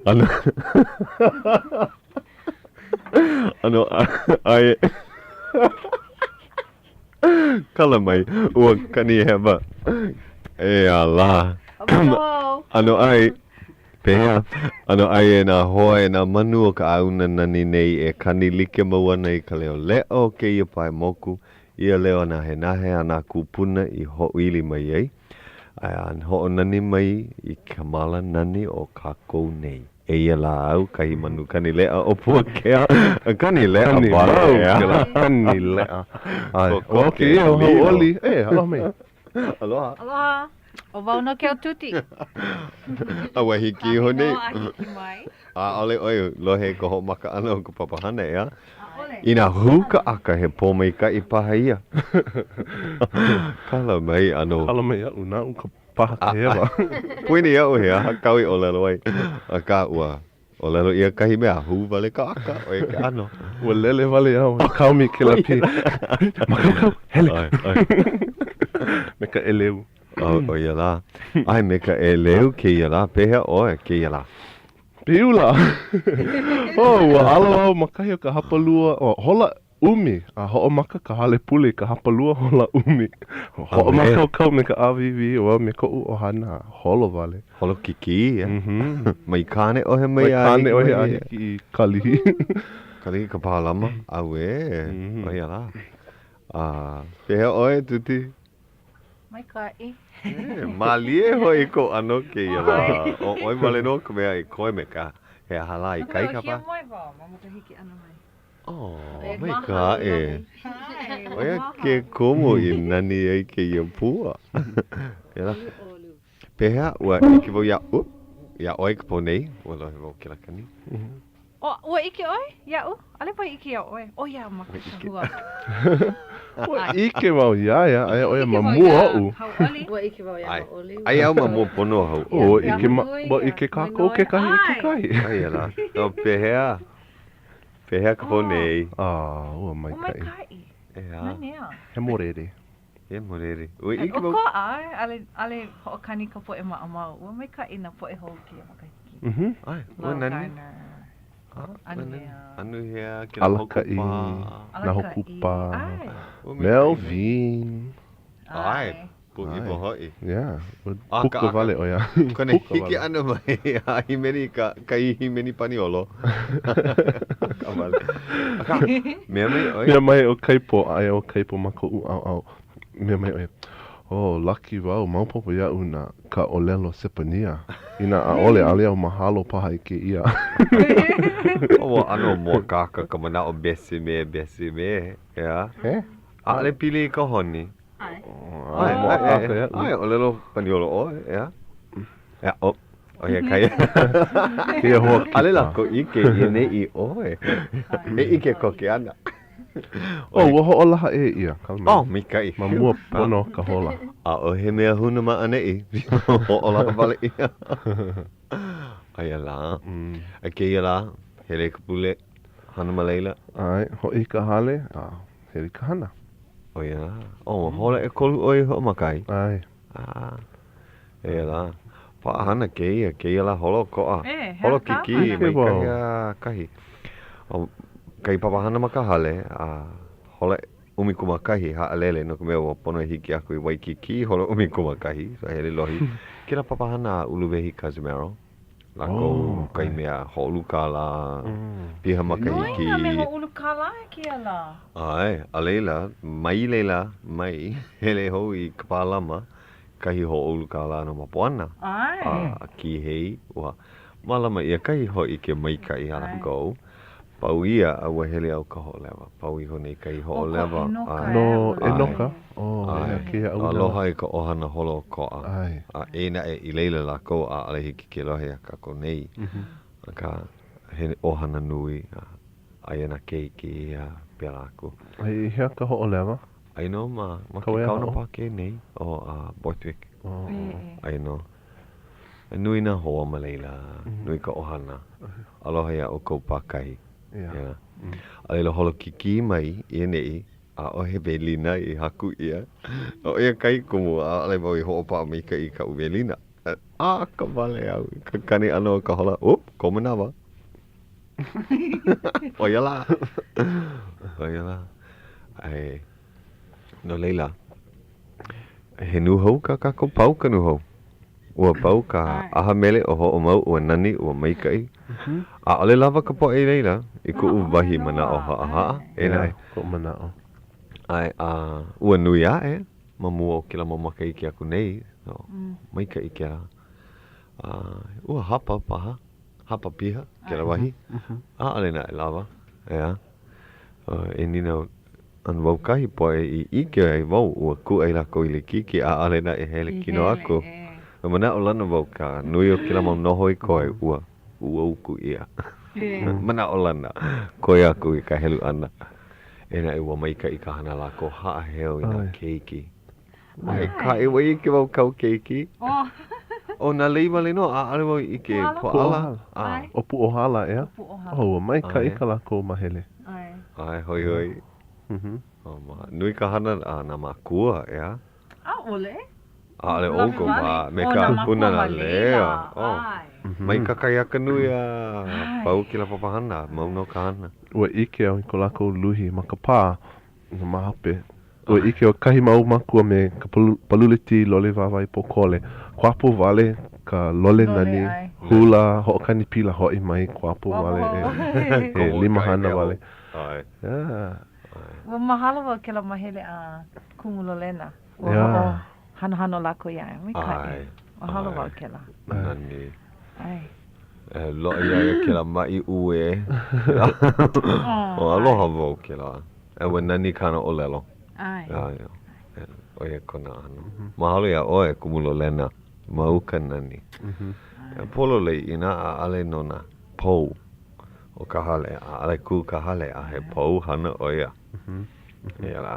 ʻAno ʻAno ʻae Kala mai ua kani hewa e ala. ʻAno ʻae Pehea? ʻAno ʻae e nā hoa e nā manu o ka ʻāuna nani nei e kani like mau ana i ka leo leʻa o kēia pae moku, ia leo nahenahe a nā kūpuna i hoʻoili mai ai, a hoʻonani mai i ka mala nani o kākou nei. Eia lā au, kahi manu kani leʻa o Puakea. Kani leʻa Kani wale, mau ʻeā. kēlā, kani leʻa. ʻAe, Kokoke ʻo kēia lilo. hauʻoli. E, aloha mai. Aloha. Aloha. ʻO wau nō ke Tuti. A ua hiki iho Kahi nei. nō a hiki mai. ʻAʻole ʻoe lohe i ka hoʻomaka ʻana o ka papahana, ʻeā? ʻAʻole. Inā hū ka ʻaka, he pōmaikaʻi paha ia. Kala mai, ʻano. Kala mai iaʻu, naʻu ka paha ka hewa. Poina iaʻu he aha kāu i ʻōlelo ai, akā ua ʻōlelo ʻia kahi mea, hū wale ka ʻaka, ʻo ia ke ʻano. Ua lele wale au e kaomi i kēlā pī. Mākaukau, hele. ʻAe, ʻae. Me ka ʻeleu. ʻO ia lā. ʻAe, me ka ʻeleu kēia lā. Pehea ʻoe kēia lā? Piula! Oh, ua alo au ma kahi o ka hapalua, oh, hola ʻumi, a hoʻomaka ka hale pule i ka hapalua hola ʻumi. Hoʻomākaukau me ka ʻāwīwī wau me koʻu ʻohana, holo wale. Holo kikī, ʻeā? Mai Kāneʻohe mai Mai a hiki Kāneʻohe mai a hiki i Kalihi. Kalihi Kapālama, auē, ʻo ia lā. A, pehea ʻoe, Tuti? Maikaʻi. E, mālie hoʻi kou ʻano kēia lā. ʻO ʻoe wale nō ka mea i koe me ka he aha lā ikaika No ka mea, paha. hiamoe wau ma mua o ka hiki ʻana mai. Oh, maikaʻi. ʻO ia ke kumu i nani ai kēia pua. Pēlā. Pehea, ua ʻike wau iā, oop, iā ʻoe ka pō nei, ua lohe wau kēlā kani. O, ua ʻike ʻoe iaʻu? ʻAʻole wau i ʻike iā ʻoe. ʻO ia ma ke kahua. Ua ʻike wau iā ia, aia ʻo ia ma mua oʻu. Hauʻoli. Ua ʻike wau iā Hauʻoli. Aia au ma mua pono o Hauʻoli. Ua ʻike ma, ua ʻike kākou kekahi i kekahi. Aia lā. No, pehea? Pehea ka pō nei? Ah, ua maikaʻi. Ua maikaʻi. ʻEā. Nanea. Hemolele. Hemolele. Ua ʻike wau. ʻOkoʻa, ʻaʻole, ʻaʻole hoʻokani ka poʻe maʻamau. Ua maikaʻi nā poʻe hou kēia makahiki. Mhm. ʻAe, ua Lau nani. Garner. Anuhea. Anuhea, kēlā Alakaʻi, Hokupa. nā Hokupa. ʻAe. Melvin. ʻAe, pūʻiwa hoʻi. Yeah, ua puka wale ʻo ia. Kona hiki ʻana mai a hīmeni ka, kahi hīmeni paniolo. Ka wale. Akā, mea mai ʻoe. Mea mai ʻo Kaipo, aia ʻo Kaipo ma koʻu ʻaoʻao. Mea mai ʻo ia, Oh, laki wau, maopopo iaʻu na ka ʻōlelo Sepania. Inā ʻaʻole, ʻaʻole au mahalo paha i kēia. Ua ʻano mōakāka ka manaʻo béseme, béseme, ʻeā? He? ʻAʻole pili i ka honi. ʻAe. ʻAe, mōakāka iaʻu. ʻAe, ʻōlelo Paniolo ʻoe, ʻeā? ʻEā, oh, ʻo ia kai. Kēia hoa kipa. ʻAʻole lākou ʻike i nei i ʻoe. E ʻike koke ana. Oh, ua hoʻolaha ʻē ʻia, kala mai. Oh, maikaʻi. Ma mua pono o ka hola. ʻAʻohe mea huna ma ʻaneʻi. Hoʻolaha wale ʻia. Aia lā. A kēia lā, hele i ka pule, hana ma laila. ʻAe, hoʻi i ka hale, a hele i ka hana. ʻO ia lā. Oh, hola ʻekolu ʻoe i hoʻomaka ai. ʻAe. Ah, eia lā. Paʻahana kēia, kēia lā holoʻokoʻa. E, he Holo aha kikī kāna? mai kahi a kahi. ʻO kahi papahana ma ka hale, a hola 11 haʻalele no ka mea ua pono e hiki aku i Waikīkī hola 11, so hele lohi. Kēlā papahana a Uluwehi Cazimero. Lākou Oh, kahi mea hoʻoulu kālā, piha makahiki. Nui nā mea hoʻoulu kālā i kēia lā. ʻAe, a laila, mai laila mai, hele hou i Kapālama, kahi hoʻoulu kālā no Mapuana. ʻAe. A Kīhei, ua mālama ʻia kahi hōʻike maikaʻi a lākou. Pau ia, a ua hele au Kahoʻolewa. Pau iho nei kahi hoʻolewa. ʻO No ʻEnoka. ʻEnoka. Oh, ʻeā, kēia ʻauinalā. Aloha i ka ʻohana holoʻokoʻa. ʻAe. A ʻē naʻe i laila lākou, ʻaʻole hiki ke lohe iā kākou nei. Akā, he ʻohana nui, a aia nā keiki a pēlā aku. A i hea ka hoʻolewa? Aia nō ma, ma ke kaona Pākē nei, ʻo Borthwick. Oh. Aia nō. Nui nā hoa ma laila, nui ka ʻohana. Aloha iā ʻoukou pākahi. Yeah. A laila holo kikī mai i ʻaneʻi, ʻaʻohe welina i haku ʻia. ʻO ia kahi kumu, ʻaʻole wau i hoʻopaʻa maikaʻi i kaʻu welina. ʻAka wale au i ka kani ʻana o ka hola. Oop, kou manawa. ʻO ia lā. ʻO ia lā. ʻAe. No laila, he nūhou kā kākou, pau ka nūhou. Ua pau ka ʻaha mele ʻo Hoʻomau, ua nani, ua maikaʻi. ʻAʻole lawa ka poʻe i laila, i kuʻu wahi manaʻo haʻahaʻa. E naʻe. Koʻu manaʻo. ʻAe, a ua nui aʻe ma mua o kēlā mau makahiki aku nei, so maikaʻi kēlā. A ua hapa paha, hapa piha kēlā wahi. ʻAʻole naʻe lawa, ʻeā. E nīnau ana wau kahi poʻe i ʻike ai wau ua kūʻai lākou i likiki ʻaʻole naʻe hele kino aku. Ua manaʻolana wau ka nui o kēlā mau noho i koe ua ua uku ʻia. Manaʻolana koe aku i ka helu ʻana. E naʻe ua maikaʻi ka hana lākou haʻaheo i nā keiki. Maikaʻi, ua ʻike wau kāu keiki. ʻO nā lei wale nō, ʻaʻole wau i ʻike Puaʻala. ʻO Puʻuhala, ʻeā? Oh, ua maikaʻi kā lākou mahele. ʻAe, hoihoi. Nui ka hana a nā mākua, ʻeā? ʻAʻole. ʻAʻole ʻoukou ma me ka Pūnana Leo. Mai kakahiaka nui a pau kēlā papahana, mau nō ka hana. Ua ʻike au i ko lākou luhi ma ka pā ma hope. Ua ʻike au kahi mau mākua me ka palulitī lole wāwae pōkole. Kuapo wale ka lole nani, hula, hoʻokani pila hoʻi mai kuapo wale e limahana wale. Ua mahalo wau kēlā mahele a Kumu Lolena. Ua hoʻohanohano lākou iā ia. Maikaʻi. Mahalo wau kēlā. Nani. ʻAe. E loaʻa iā ia kēlā maʻi uē. Aloha wau kēlā. A ua nani kāna ʻōlelo. ʻAe. ʻAe. ʻO ia kona ʻano. Mahalo iā ʻoe, Kumu Lolena. Mau ka nani. E pololei inā ʻaʻole no nā pou o ka hale, ʻaʻole kū ka hale, a he pou hana ʻo ia. Eia lā.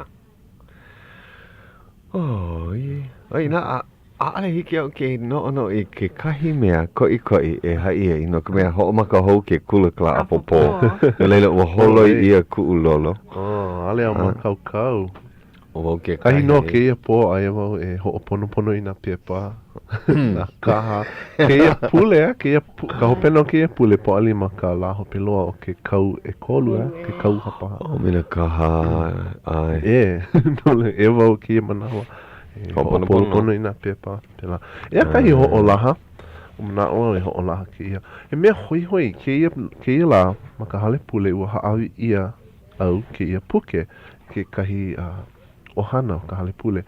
Oh, inā ʻaʻole hiki iaʻu ke noʻonoʻo i kekahi mea koʻikoʻi e haʻi ai, no ka mea, hoʻomaka hou ke kula kēlā ʻapōpō. No laila, ua holoi ʻia kuʻu lolo. Oh, ʻaʻole au mākaukau. ʻO wau kekahi. Kahi nō kēia pō aia wau e hoʻoponopono i nā pepa, nā kaha. Kēia pule, a kēia, ka hopena o kēia pule, Pōʻalima ka lā hope loa o ke kau ʻekolu, a ke kau hapahā. Oh, me nā kaha, ʻae. E, no laila, e wau kēia manawa. E hoʻoponopono i nā pepa, pēlā. Eia kahi hoʻolaha, manaʻo au e hoʻolaha kēia. He mea hoihoi kēia, kēia lā ma ka hale pule ua hāʻawi ʻia au kēia puke kekahi ʻohana o ka hale pule.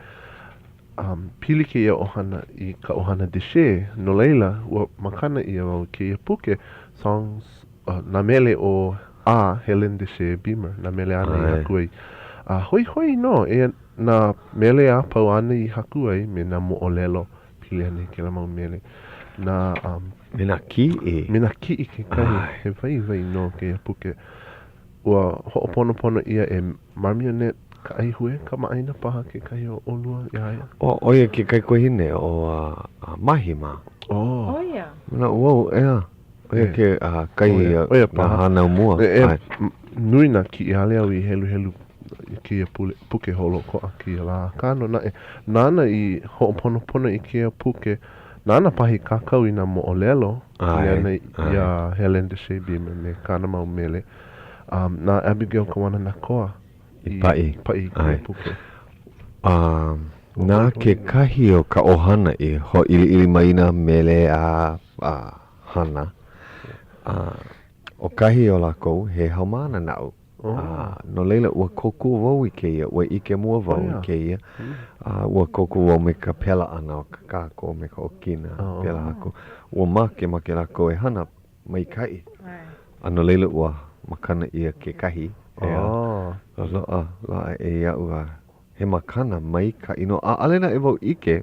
Um, pili kēia ʻohana i ka ʻohana Deshe, no laila, ua makana ʻia wau i kēia puke, Songs, uh, nā mele o a Helen Deshe Beamer, nā mele āna i haku ai. A hoihoi nō, eia nā mele a pau āna i haku ai me nā moʻolelo pili ana i kēlā mau mele. Nā, um, Me nā kiʻi. Me nā kiʻi kekahi. He waiwai nō kēia puke. Ua hoʻoponopono ʻia e Marmionette Kaʻaihue, kamaʻāina paha kekahi o ʻolua iā ia? ʻO, ʻo ia ke kaikuahine o Mahima. Oh. ʻO ia. Manaʻo wau, ʻeā. ʻO ia ke kahi ʻO ia paha. hānau mua. E, e, nui nā kiʻi, ʻaʻole au i heluhelu i kēia pule, puke holoʻokoʻa kēia lā. Akā nō naʻe, nāna i hoʻoponopono i kēia puke, nāna paha i kākau i nā moʻolelo pili ana iā Helen Deshe Beamer me kāna mau mele. Um, na Abigail Kawananakoa i paʻi, paʻi i kēia puke. Um, na kekahi o ka ʻohana i hōʻiliʻili mai i nā mele a, a hana. A, ʻo kahi o lākou, he haumāna naʻu. A, no laila, ua kōkua wau i kēia, ua ʻike mua wau i kēia, a ua kōkua wau me ka pela ʻana o ka kākō me ka ʻokina, pela aku. Ua makemake lākou e hana maikaʻi. A no laila, ua makana ʻia kekahi, ʻeā, loaʻa, loaʻa ʻē iaʻu a He makana maikaʻi nō. ʻAʻole naʻe wau ʻike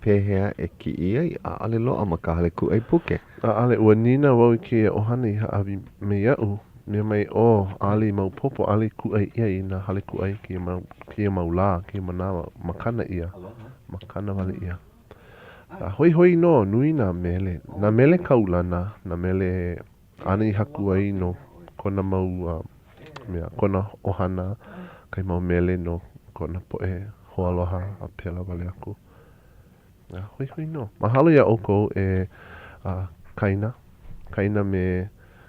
pehea e kiʻi ai. ʻAʻole loaʻa ma ka hale kūʻai puke. ʻAʻole. Ua nīnau wau i kēia ʻohana i hāʻawi mai iaʻu. Mea mai, oh, ʻaʻole i maopopo, ʻaʻole i kūʻai ʻia i nā hale kūʻai kēia mau, kēia mau lā, kēia manawa, makana ʻia, makana wale ʻia. A hoihoi nō, nui nā mele, nā mele kaulana, nā mele āna i haku ai no kona mau mea, kona ʻohana, kahi mau mele no kona poʻe hoaaloha a pēlā wale aku. A hoihoi nō. Mahalo iā ʻoukou e Kaina, Kaina me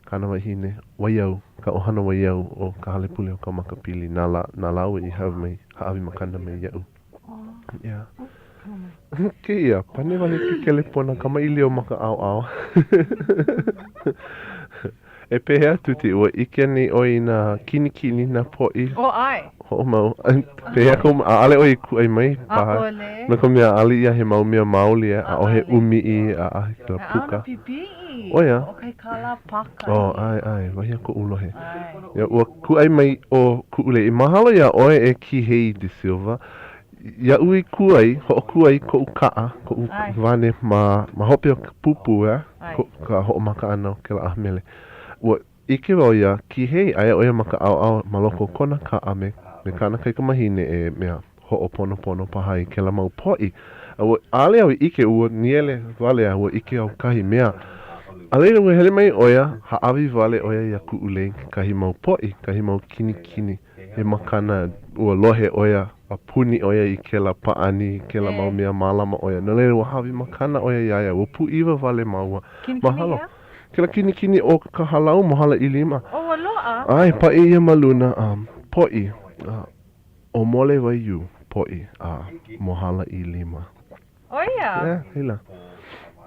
kāna wahine, Waiau, ka ʻohana Waiau o ka hale pule o Kaumakapili, nā lā, nā lāua i hāʻawi mai, hāʻawi makana mai iaʻu. Yeah. Kēia, pane wale ke kelepona kamaʻilio ma ka ʻaoʻao. E pehea, Tuti, ua ʻike anei ʻoe i nā kinikini, nā poʻi? Oh, ʻae. Hoʻomau. Pehea kou, ʻaʻole ʻoe i kūʻai mai, paha? ʻAʻole. No ka mea, ʻaʻole ia he mau mea maoli, eh? ʻAʻohe ʻūmiʻi, ʻaʻohe kēlā puka. ʻAʻole pipiʻi. ʻO ia. Hoʻokahi kālā pākahi. Oh, ʻae, ʻae, wahi a koʻu lohe. ʻAe. Ia, ua kūʻai mai ʻo Kuʻulei. Mahalo iā ʻoe e Kihei de Silva. Iaʻu i kū ai, hoʻokū ai koʻu kaʻa, koʻu wane ma, ma hope o ka pūpū, ʻeā, ka hoʻomaka ʻana o kēlā ʻaha mele. Ua ʻike wau iā Kihei, aia ʻo ia ma ka ʻaoʻao ma loko o kona kaʻa me, me kāna kaikamahine e mea hoʻoponopono paha i kēlā mau poʻi. A ua, ʻaʻole au i ʻike, ua niele wale a ua ʻike au kahi mea. A laila, ua hele mai ʻo ia, hāʻawi wale ʻo ia iā Kuʻulei kekahi mau poʻi, kahi mau kinikini. He makana, ua lohe ʻo ia, a puni ʻo ia i kēlā pāʻani, i kēlā mau mea mālama ʻo ia. No laila, ua hāʻawi makana ʻo ia iā ia, ua pūʻiwa wale māua. Kinikini Mahalo. ʻia? Kēlā kinikini o ka hālau mohala ʻilima. Oh, ua loaʻa? ʻAe, paʻi ʻia ma luna, a poʻi, a ʻōmole waiū, poʻi, a mohala ʻilima. ʻO ia? Yeah, laila.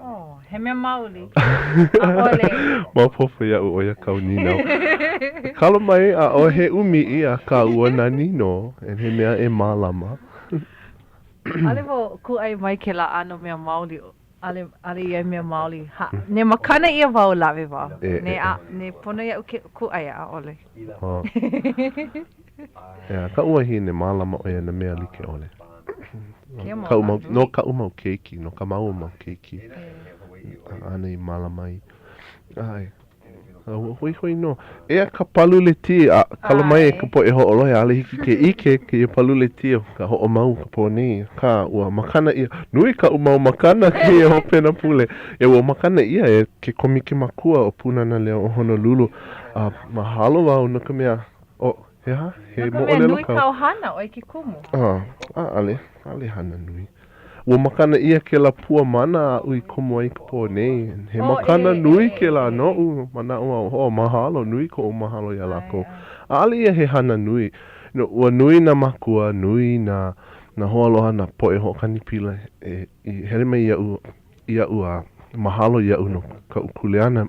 Oh, he mea maoli. ʻAʻole. Maopopo iaʻu ʻo ia kāu nīnau. Kalo mai, ʻaʻohe ʻūmiʻi, akā ua nani nō, and he mea e mālama. ʻAʻole wau kūʻai mai kēlā ʻano mea maoli, ʻaʻole, ʻaʻole ia mea maoli. Ha, ne makana ʻia wau lawe wau. Ne, a, ne pono iaʻu ke kūʻai, ʻaʻole. Oh. Yeah, kaʻu wahine, mālama ʻo ia nā mea like ʻole. Kaʻu mau, no kaʻu mau keiki, no kā māua mau keiki. Āna i mālama ai. ʻAe. A ua hoihoi nō. Eia ka paluletī, a kala mai e ka poʻe hoʻolohe, ʻaʻole hiki ke ʻike kēia paluletī o ka hoʻomau ka pō nei. Akā, ua makana ʻia, nui kaʻu mau makana kēia hopena pule. Ia ua makana ʻia e ke Kōmike Makua o Pūnana Leo o Honolulu. A mahalo wau no ka mea, oh, He aha? He No ka mea, moʻolelo nui kau. kāu hana, ʻoe ke kumu. Ah, ʻaʻole, ʻaʻole hana nui. Ua makana ʻia kēlā pua mana aʻu i komo ai ka pō nei. He Oh, makana e, e, nui e, kēlā e, e. noʻu, manaʻo au, oh, mahalo, nui koʻu mahalo iā ʻAe, lākou. ʻae. ʻAʻole ia he hana nui. No, ua nui nā mākua, nui nā, nā hoaaloha, nā poʻe hoʻokani pila e, i hele mai iaʻu, iaʻu a mahalo iaʻu no kaʻu kuleana.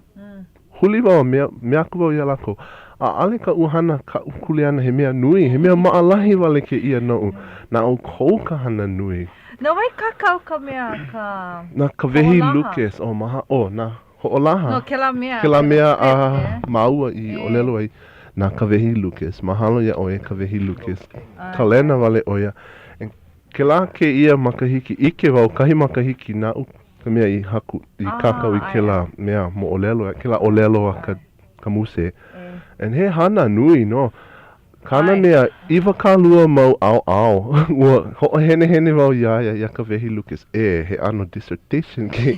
Huli wau a mea, mea aku wau iā lākou, ʻAʻole kaʻu hana, kaʻu kuleana he mea nui, he mea maʻalahi wale kēia noʻu. Na ʻoukou ka hana nui. Na wai kākau ka mea, ka Na Kawehi hoʻolaha? Lucas, oh, maha, oh, na hoʻolaha. No kēlā mea, Kēlā kēlā mea a script, eh? māua i Eh. ʻōlelo ai, na Kawehi Lucas. Mahalo iā ʻoe, Kawehi Lucas. ʻAe, Kalena ʻae. wale ʻo ia. And kēlā kēia makahiki, ʻike wau kahi makahiki naʻu ka mea i haku, i kākau i kēlā mea moʻolelo, kēlā ʻōlelo a ka, ka muse. And he hana nui nō. Kāna mea, 22 mau ʻaoʻao. Ua hoʻohenehene wau iā ia, iā Kawehi Lucas, ē, he ʻano dissertation kēia.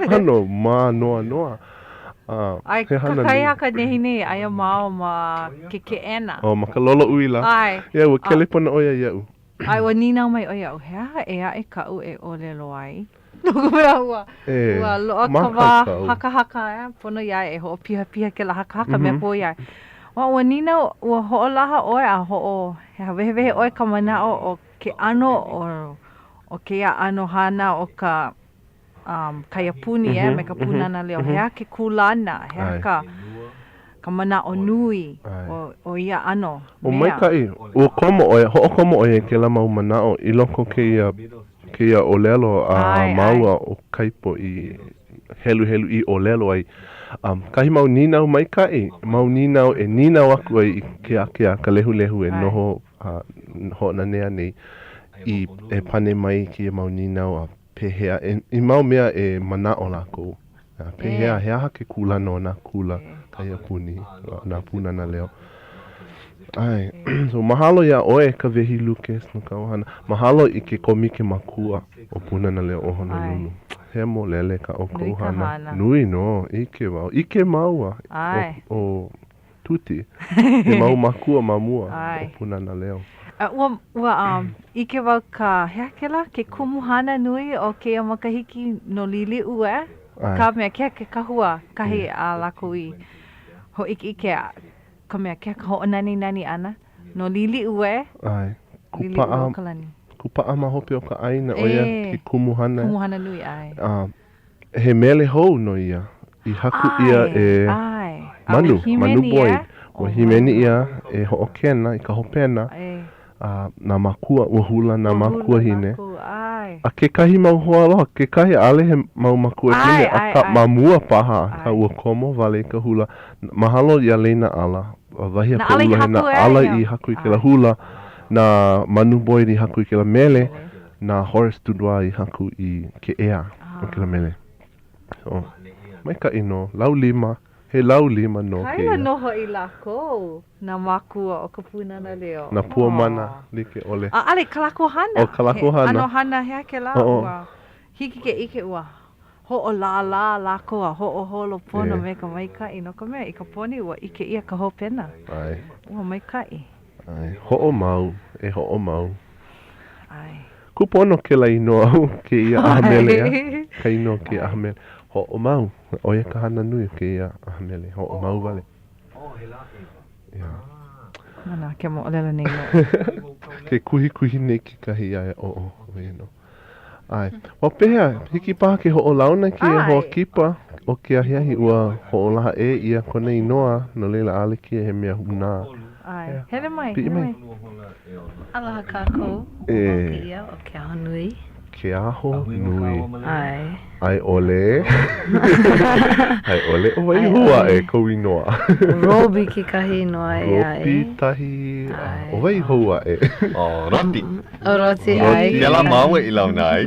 ʻAno mānoanoa. Uh, ʻAe, he hana nui. kakahiaka nehinei, aia māua ma ke keʻena. Oh, ma ka lolo uila. ʻAe. Yeah, ua kelepona ʻo ia iaʻu. ʻAe, ua nīnau mai ʻo ia iaʻu, he aha ʻē aʻe kaʻu e ʻōlelo ai? No ka mea, ua, E, ua loaʻa ka wā mākaukau. hakahaka, eh, pono iā ia e hoʻopihapiha kēlā hakahaka mea pū iā ia. Ua, ua nīnau, ua hoʻolaha ʻoe a hoʻo, he aha, wehewehe ʻoe ka manaʻo o ke ʻano o, o kēia ʻano hana o ka um, kaiapuni eh, me ka Pūnana Leo. He aha ke kūlana, he aha ka, ka manaʻo nui o, o ia ʻano ʻO mea. maikaʻi, ua komo ʻo ia, hoʻokomo ʻo ia i kēlā mau manaʻo i loko o kēia, kēia ʻōlelo a māua ʻo Kaipo i heluhelu i ʻōlelo ai. Um, kahi mau nīnau maikaʻi, mau nīnau e nīnau aku ai i ke ākea, ka lehulehu e noho a hoʻonanea nei i e pane mai i kēia mau nīnau a Pehea, e, i mau mea e manaʻo lākou, pehea, he aha ke kūlana o nā kula kaiapuni, nā Pūnana Leo? ʻAe. So, mahalo iā ʻoe, Kawehi Lucas, no kāu hana. Mahalo i ke kōmike makua o Pūnana Leo o Honolulu. Hemolele kā ʻoukou Nui ka hana. hana. Nui nō, ʻike wau. ʻIke māua ʻAe. ʻo, ʻo Tuti, he mau makua ma mua ʻAe. o Pūnana Leo. A ua, ua um, ʻike wau ka, he aha kēlā, ke kumuhana nui o kēia makahiki no Liliʻu, e? ʻAe. Ka mea, ke, ke kahua, kahi a lākou i hōʻikeʻike a ka mea, ke ka hoʻonaninani ʻana no Liliʻu, e? ʻAe. Kūpaʻa, Liliʻuokalani. kūpaʻa ma hope o ka ʻāina, ʻo ia ke kumuhana. Kumuhana nui, ʻae. A he mele hou nō ia i haku ʻia e Manu, Manu Boyd. Ua hīmeni ʻia e Hoʻokena i ka hopena a nā mākua, ua hula nā mākuahine. A kekahi mau hoaaloha, kekahi ʻaʻole he mau makuahine, akā ma mua paha, akā ua komo wale i ka hula. Mahalo iā Leina Ala, wahi a koʻu lohe, na Ala i haku i kēlā hula, na Manu Boyd i haku i kēlā mele, na Horace Dudoit i haku i ke ea o kēlā mele. So, maikaʻi nō. Laulima. He laulima nō kēia. Kaila nō hoʻi lākou, nā mākua o ka Pūnana Leo. Nā pua mana like ʻole. ʻAʻole, ka lākou hana. ʻO ka lākou hana. He ʻano hana he aha kēlā? Ua hiki ke ʻike ua hoʻolālā lākou a hoʻoholo pono me ka maikaʻi no ka mea, i ka pō nei ua ʻike ʻia ka hopena. ʻAe. Ua maikaʻi. ʻAe. Hoʻomau, e hoʻomau. ʻAe. Kūpono kēlā inoa o kēia ʻaha mele, ʻeā? Ka inoa o kēia ʻaha mele. Hoʻomau. ʻO ia ka hana nui o kēia ʻaha mele. Hoʻomau wale. Yeah. Mana ke moʻolelo nei nō. Ke kuhikuhi nei kekahi iā ia. ʻO, ʻo, ʻo ia nō. ʻAe. Well, pehea, hiki paha ke hoʻolauna kēia hoa kipa o ke ahiahi ua hoʻolaha ʻē ʻia kona inoa, no laila ʻaʻole kēia he mea hūnā. ʻAe. Hele mai, hele mai. Aloha kākou. ʻO wau kēia ʻo Keahonui. Keahonui. ʻAe. A i ʻole. A i ʻole ʻo wai hou aʻe kou inoa? Robi kekahi inoa ʻē aʻe. Robi tahi. ʻO wai hou aʻe? ʻO Roti. ʻO Roti, ʻae. Pēlā māua i launa ai.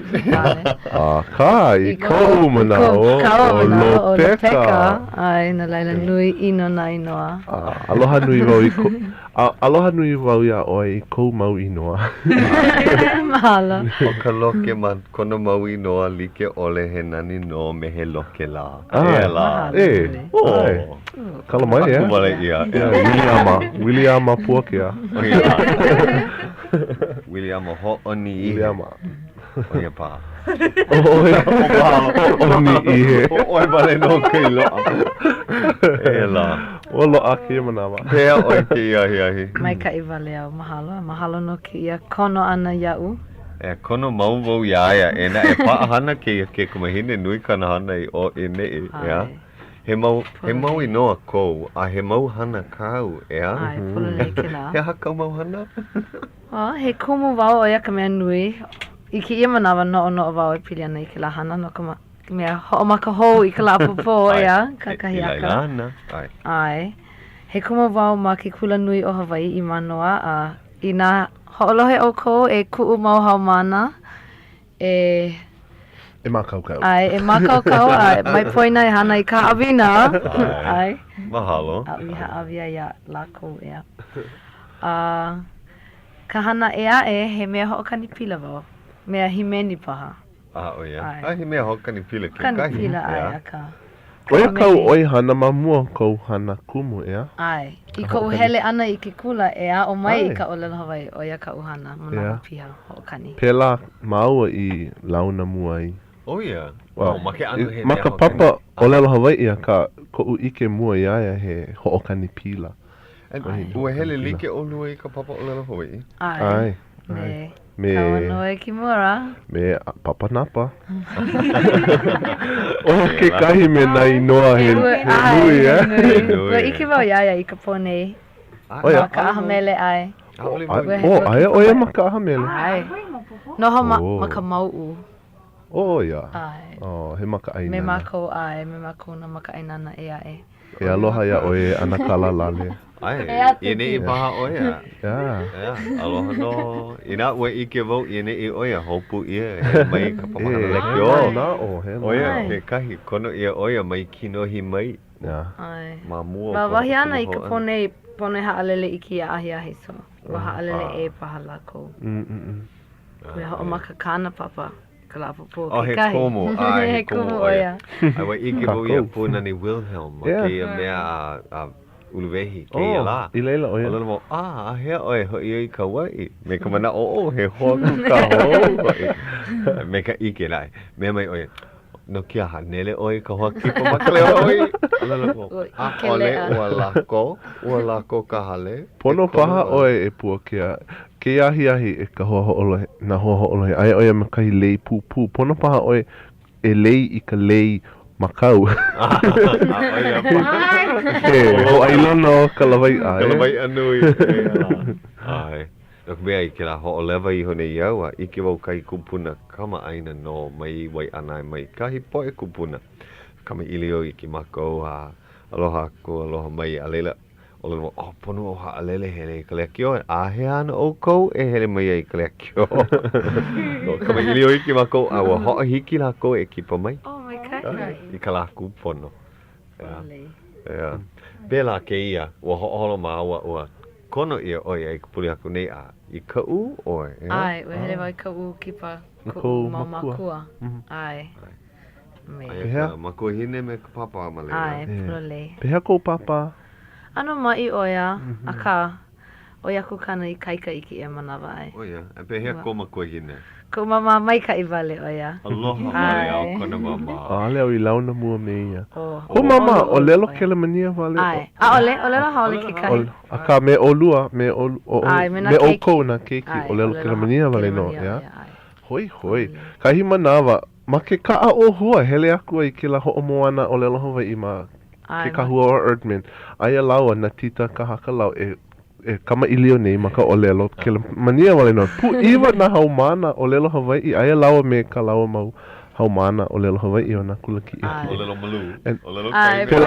Akā, i koʻu manaʻo, ʻo Lopeka. ʻAe, no laila nui ʻino nā inoa. Aloha nui wau i ko, aloha nui wau iā ʻoe i kou mau inoa. Mahalo. ʻO ka loke ma kona mau inoa like ʻole he nani nō me he loke lā. ʻEā lā. ʻAe, ʻae. Kala mai, ʻeā? Haku wale ʻia. ʻEā, Wiliama, Wiliama Puakea. Wiliama hōʻoni ihe. Wiliama. ʻO ia paha. ʻO ia hōʻoni ihe. ʻO ʻoe wale nō kai loaʻa. E lā. Ua loaʻa kēia manawa. Pehea ʻoe kēia ahiahi? Maikaʻi wale au, mahalo. Mahalo no kēia kono ʻana iaʻu. E kono mau wau iā ia, e naʻe paʻahana kēia kekumahine nui kāna hana i ʻō i neʻi, ʻeā? He mau, he mau inoa kou, a he mau hana kāu, ʻeā? ʻAe, pololei kēlā. He aha kāu mau hana? A, he kumu wau, ʻo ia ka mea nui. I kēia manawa, noʻonoʻo wau e pili ana i kēlā hana no ka mea hoʻomaka hou i ka lā ʻapōpō, ʻeā, kakahiaka. I laila ana, ʻae. ʻAe. He kumu wau ma ke Kulanui o Hawaiʻi i Mānoa, a Inā hoʻolohe ʻoukou e kuʻu mau haumāna, e. E mākaukau. ʻAe, e mākaukau, a mai poina e hana i ka haʻawina. ʻAe. Mahalo. Aʻu i hāʻawi ai iā lākou, ʻeā. A ka hana ʻē aʻe, he mea hoʻokani pila wau. Mea hīmeni paha. A, ʻo ia. A he mea hoʻokani pila kekahi. Kani pila, ʻae, akā. ʻO ia kāu ʻoihana ma mua o kou hana kumu, ʻeā? ʻAe. I koʻu hele ʻana i ke kula e aʻo mai i ka ʻōlelo Hawaiʻi, ʻo ia kaʻu hana, manawa piha, hoʻokani. Pēlā māua i launa mua ai. ʻO ia? Oh, ma ke ʻano he Ma ka papa ʻōlelo Hawaiʻi, akā, koʻu ʻike mua iā ia he hoʻokani pila. Ua hele like ʻolua i ka papa ʻōlelo Hawaiʻi? ʻAe. ʻAe. Me Kauanoe Kimura. Me Papa Napa. ʻO ia kekahi me nā inoa he nui, eh? Ua ʻike wau iā ia i ka pō nei. ʻO ia? Ma ka ʻaha mele, ʻae. ʻO, aia ʻo ia ma ka ʻaha mele. ʻAe. Noho ma ka mauʻu. ʻO ia? ʻAe. ʻO, he makaʻāinana. Me mākou, ʻae, me mākou nā makaʻāinana ʻē aʻe. E aloha iā ʻoe e ʻAnakala Lale. ʻAe, i ʻaneʻi paha ʻo ia. Yeah. Aloha nō. Inā ua ʻike wau i ʻaneʻi ʻo ia, hopu ʻia e mai ka papahana lekiō. He manaʻo, he manaʻo. ʻO ia kekahi, kono ʻia ʻo ia mai kinohi mai. Yeah. ʻAe. Ma mua o ka Wahi āna i ka pō nei, pono e haʻalele i kēia ahiahi, so ua haʻalele ʻē paha lākou. Ua hoʻomaka kāna papa. Ka lā ʻapōpō Oh, he kekahi. kumu, ʻae, he He kumu kumu ʻo ʻo ia. ia. A ua ʻike wau iā Puanani Wilhelm ma Yeah. kēia mea a, a. Uluwehi kēia oh, lā. I laila ʻo ia. ʻŌlelo wau, a, āhea ʻoe hoʻi ai i Kauaʻi? Me ka manaʻo, oh, he hoa kūkā hou hoʻi. Me ka ʻike naʻe. Mea mai ʻo ia, no ke aha, nele ʻoe i ka hoa kipa ma ka leo ʻoi? ʻŌlelo wau, ʻaʻole, ua lako, ua lako ka hale. Pono paha ʻoe e Puakea. Kēia ahiahi e ka hoa hoʻolohe, nā hoa hoʻolohe, aia ʻo ia me kahi lei pūpū. Pono paha ʻoe e lei i ka lei makau. He hōʻailona o ka lawaiʻa, e? Ka lawaiʻa nui, ʻeā. ʻAe. No ka mea, i kēlā hoʻolewa iho nei au, a ʻike wau kahi kupuna kamaʻāina nō mai Waiʻanae mai kahi poʻe kūpuna. Kamaʻilio iki mākou a aloha aku, aloha mai, a laila, ʻōlelo wau, oh, pono au haʻalele hele i ka lekiō. Āhea ana ʻoukou e hele mai ai i ka lekiō? No, kamaʻilio iki mākou, a ua hoʻohiki lākou e kipa mai. Oh, maikaʻi. I ka lā kūpono. ʻEā. Pēlā kēia, ua hoʻoholo māua, ua kono ʻia ʻoe i ka pule aku nei a i Kaʻū ʻoe, ʻeā? ʻAe, ua hele wau i Kaʻū kipa koʻu mau mākua. ʻAe. Me. Aia ka makuahine me ka pāpā ma laila. ʻAe, pololei. Pehea kou pāpā? ʻAno maʻi ʻo ia, akā, ʻoi aku kāna ikaika i kēia manawa, ʻae. ʻO ia. A pehea kou makuahine? Koʻu māmā maikaʻi wale ʻo ia. Aloha wale au kona māmā. ʻAʻole au i launa mua me ia. Kou māmā, ʻōlelo Kelemania wale? ʻAe. ʻAʻole, ʻōlelo haole kekahi. Akā, me ʻolua, me me ʻoukou nā keiki, ʻōlelo Kelemania wale nō, ʻeā? Hoihoi. Kahi manawa, Ma ke kaʻa ʻōhua, hele aku ai i kēlā hoʻomoana ʻōlelo Hawaiʻi ma ke kahua o Erdman. Aia lāua na Tita Kahakalau e e kamaʻilio nei ma ka ʻōlelo Kelemania wale nō. Pūʻiwa nā haumāna ʻōlelo Hawaiʻi, aia lāua me kā lāua mau haumāna ʻōlelo Hawaiʻi o nā kula kiʻekiʻe. ʻŌlelo malū. ʻŌlelo kahi mea.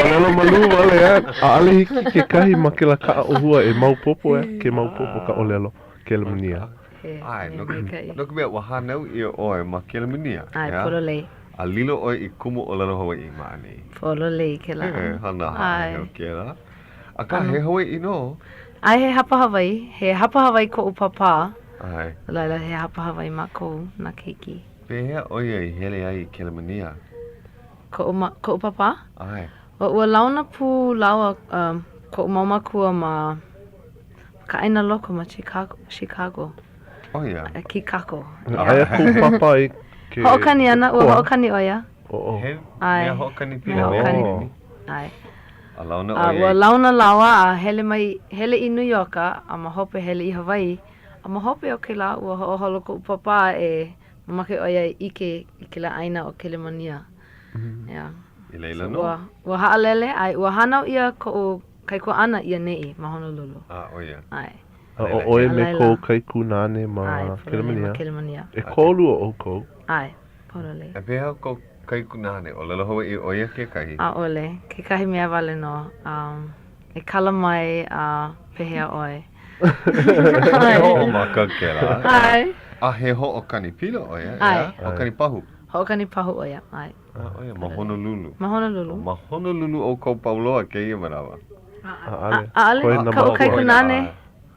ʻŌlelo malū wale, a ʻaʻole hiki kekahi ma kēlā kaʻa ʻōhua e maopopo, ke maopopo ka ʻōlelo Kelemania. ʻAe, no, no ka mea, ua hānau ʻia ʻoe ma Kelemania. ʻAe, pololei. A lilo ʻoe i kumu ʻōlelo Hawaiʻi ma ʻaneʻi. Pololei kēlā. He hana haʻaheo kēlā. Akā, he Hawaiʻi nō. ʻAe, he hapa Hawaiʻi. He hapa Hawaiʻi koʻu pāpā. ʻAe. No laila, he hapa Hawaiʻi mākou, nā keiki. Pehea ʻo ia i hele ai i Kelemania? Koʻu, ma, koʻu pāpā? ʻAe. Ua launa pū lāua, um, koʻu mau mākua ma ka ʻāina loko ma Chicago. Chicago. Oh, yeah. Kikako. Aia kou pāpā i ke Hoʻokani ana, ua hoʻokani ʻo ia. Oh, oh. He mea hoʻokani pila. Mea hoʻokani. ʻAe. A launa ʻo ia. Ua launa lāua a hele mai, hele i New Yorka, a ma hope hele i Hawaii. A ma hope o kēlā, ua hoʻoholo koʻu pāpā e mamake ʻo ia e ʻike i kēlā ʻāina ʻo Kelemania. Yeah. I laila nō. Ua, ua haʻalele, a ua hānau ʻia koʻu kaikuaʻana i ʻaneʻi ma Honolulu. A, ʻo ia. ʻAe. A ʻo ʻoe me kou kaikunāne ma Kelemania. Ma Kelemania. ʻEkolu o ʻoukou. ʻAe, pololei. A pehea kou kaikunāne, ʻōlelo Hawaiʻi ʻo ia kekahi? ʻAʻole, kekahi mea wale nō. Um, e kala mai a pehea ʻoe. He hoʻomaka kēlā. ʻAe. A he hoʻokani pila ʻo ia, ʻae? Hoʻokani pahu. Hoʻokani pahu ʻo ia, ʻae. A ʻo ia, ma Honolulu. Ma Honolulu. Ma Honolulu ʻoukou pau loa kēia manawa. ʻAʻole. ʻAʻole. Kaʻu kaikunāne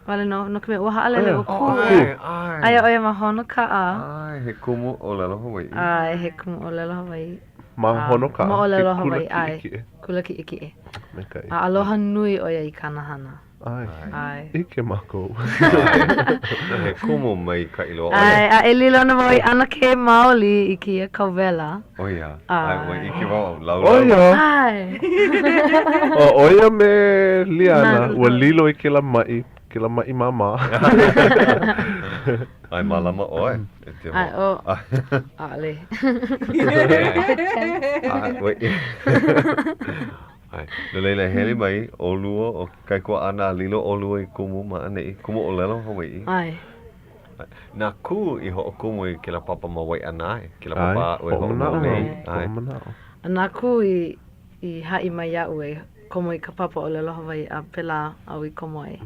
wale nō, no ka mea, ua haʻalele ʻo Kū. ʻAe, ʻae. Aia ʻo ia ma Honokaʻa. ʻAe, he kumu ʻōlelo Hawaiʻi. ʻAe, he kumu ʻōlelo Hawaiʻi. Ma Honokaʻa, Moʻolelo ke kula Hawaiʻi, ʻae. kiʻekiʻe. Kula kiʻekiʻe. Maikaʻi. A aloha nui ʻo ia i kāna hana. ʻAe. ʻAe. ʻIke mākou. ʻAe. He kumu maikaʻi loa ʻo ia. ʻAe, a e lilo ana wau i ʻanakē maoli i kēia kauwela. ʻO ia. ʻAe. ʻAe, ua ʻike wau, laulau. ʻO ia. ʻAe. ʻO ia me Liana, ua lilo i kēlā maʻi, kēlā maʻi māmā. ʻAe, mālama ʻoe. E te ʻAe, ʻo. ʻAʻole. ʻAe, ua ʻAe. No laila, hele mai ʻolua ʻo ke kaikuaʻana a lilo ʻolua i kumu ma ʻaneʻi, kumu ʻōlelo Hawaiʻi. ʻAe. Na Kū i hoʻokumu i kēlā papa ma Waiʻanae, kēlā papa aʻu e hoʻomau nei. ʻAe, hoʻomanaʻo. A na Kū i, i haʻi mai iaʻu e komo i ka papa ʻōlelo Hawaiʻi a pēlā au i komo ai.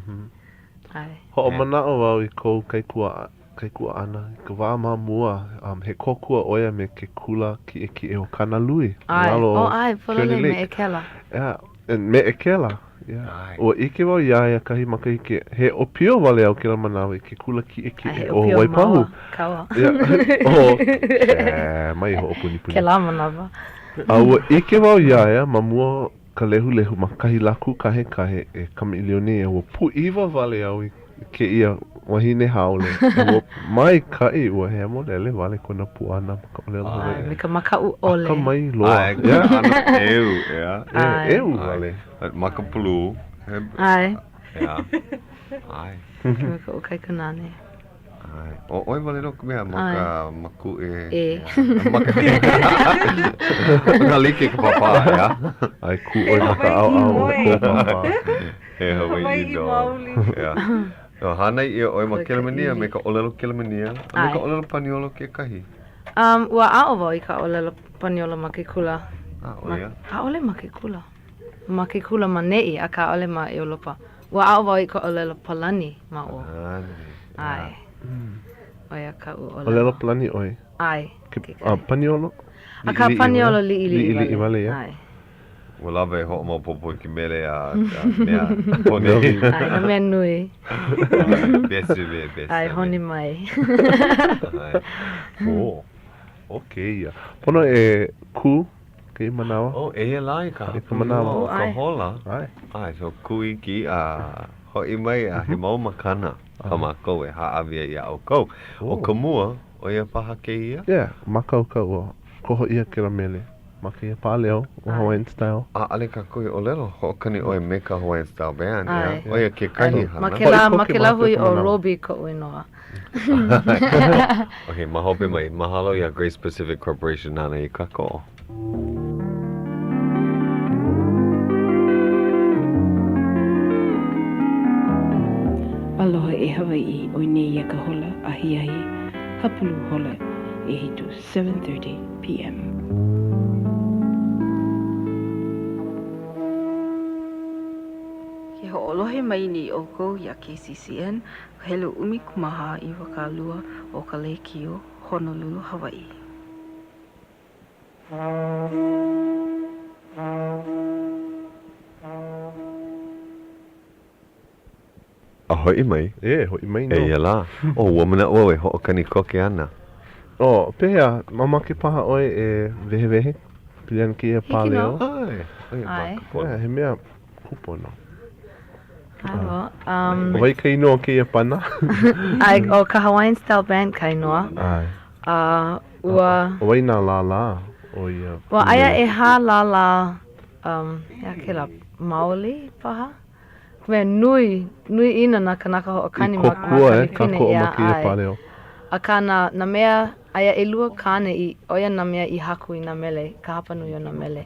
ʻAe. Hoʻomanaʻo wau i kou kaikua kaikuaʻana i ka wā ma mua, um, he kōkua ʻo ia me ke kula kiʻekiʻe o Kānalui, ma ʻAe, lalo oh, o ʻae, Keone pololei me Lake. ʻEkela. Yeah, and me ʻEkela, yeah. ʻAe. Ua ʻike wau iā ia kahi makahiki, he ʻōpio wale au kēlā manawa i ke kula ʻAe, kiʻekiʻe he o ʻōpio Waipahu. māua, kaua. Yeah, oh, eh, mai hoʻopunipuni. Kēlā manawa. A ua ʻike wau iā ia ma mua. ka lehulehu ma kahi lā kūkahekahe e kamaʻilio nei a ua pūʻiwa wale au i kēia wahine haole. A ua maikaʻi, ua hemolele wale kona puana ma ka ʻōlelo Hawaiʻi. Me ka makaʻu ʻole. Akamai loa. ʻAe, ʻano ʻeu, ʻeā. ʻAe, ʻeu wale. Maka pulu. ʻAe. ʻEā. ʻAe. Me koʻu kaikunāne. ʻAe. ʻO ʻoe wale nō ka mea ma ka makuʻe. E. Ma ka Ka like ka pāpā, ʻeā? ʻAe, kū ʻoe ma ka ʻaoʻao o kou pāpā. He Hawaiʻi nō. ʻEā. No, hānai ʻia ʻoe ma Kelemania me ka ʻōlelo Kelemania a me ka ʻōlelo Paniolo kekahi. Um, ua aʻo wau i ka ʻōlelo Paniolo ma ke kula. A, ʻo ia? ʻAʻole ma ke kula. Ma ke kula ma neʻi, akā ʻaʻole ma ʻEulopa. Ua aʻo wau i ka ʻōlelo Palani ma ʻō. Palani. ʻAe. ʻO ia kaʻu ʻōlelo. ʻōlelo Palani ʻoe? ʻAe. Ke, a, Paniolo? Akā Paniolo liʻiliʻi wale. Liʻiliʻi wale, ia. ʻAe. Ua lawa e hoʻomaopopo i ke mele a ka mea poni. ʻAe, ka mea nui. ʻAe, bésame, bésame. ʻAe, honi mai. ʻAe. Oh, ʻo kēia. Pono e kū kēia manawa. Oh, eia lā i ka I ka manawa. o ka hola. ʻAe. ʻAe, so kū iki a hoʻi mai a he mau makana kā mākou e hāʻawi ai iā ʻoukou. ʻO ka mua, ʻo ia paha kēia? Yeah, mākaukau ua koho ʻia kēlā mele ma kēia pāleo ʻo Hawaiian Style. ʻAʻole kākou i ʻōlelo, hoʻokani ʻoe me ka Hawaiian Style Band, ʻeā? ʻO ia kekahi hana. Ma kēlā, ma kēlā hui ʻo Roby koʻu inoa. Ok, ma hope mai, mahalo iā Grace Pacific Corporation nāna i kākoʻo. Aloha e Hawaiʻi, ʻoi nei ia ka hola ahiahi hapulu hola ʻehitu, 7:30 PM. Ke hoʻolohe mai nei ʻoukou iā KCCN, ka helu 14 20 o ka lēkiō Honolulu, Hawaiʻi. A hoʻi mai. E, hoʻi mai nō. Eia lā. Oh, ua manaʻo au e hoʻokani koke ana. Oh, pehea, mamake paha ʻoe e wehewehe pili ana kēia pāleo? Hiki nō. ʻAe, ʻoia ʻAe. ka pono. He mea kūpono. ʻAe wau. Um. ʻO wai ka inoa o kēia pana? ʻAe, ʻo ka Hawaiian Style Band ka inoa. ʻAe. A ua. ʻO wai nā lālā o ia? Ua aia ʻehā lālā, um, he aha kēlā, Maoli paha? Mea nui, nui ʻino nā kanaka hoʻokani ma I kōkua e Pilipine, kākoʻo ma ʻeā, kēia ʻae. pāleo. Akā nā, nā mea, aia ʻelua kāne i, ʻo ia nā mea i haku i nā mele, ka hapanui o nā mele.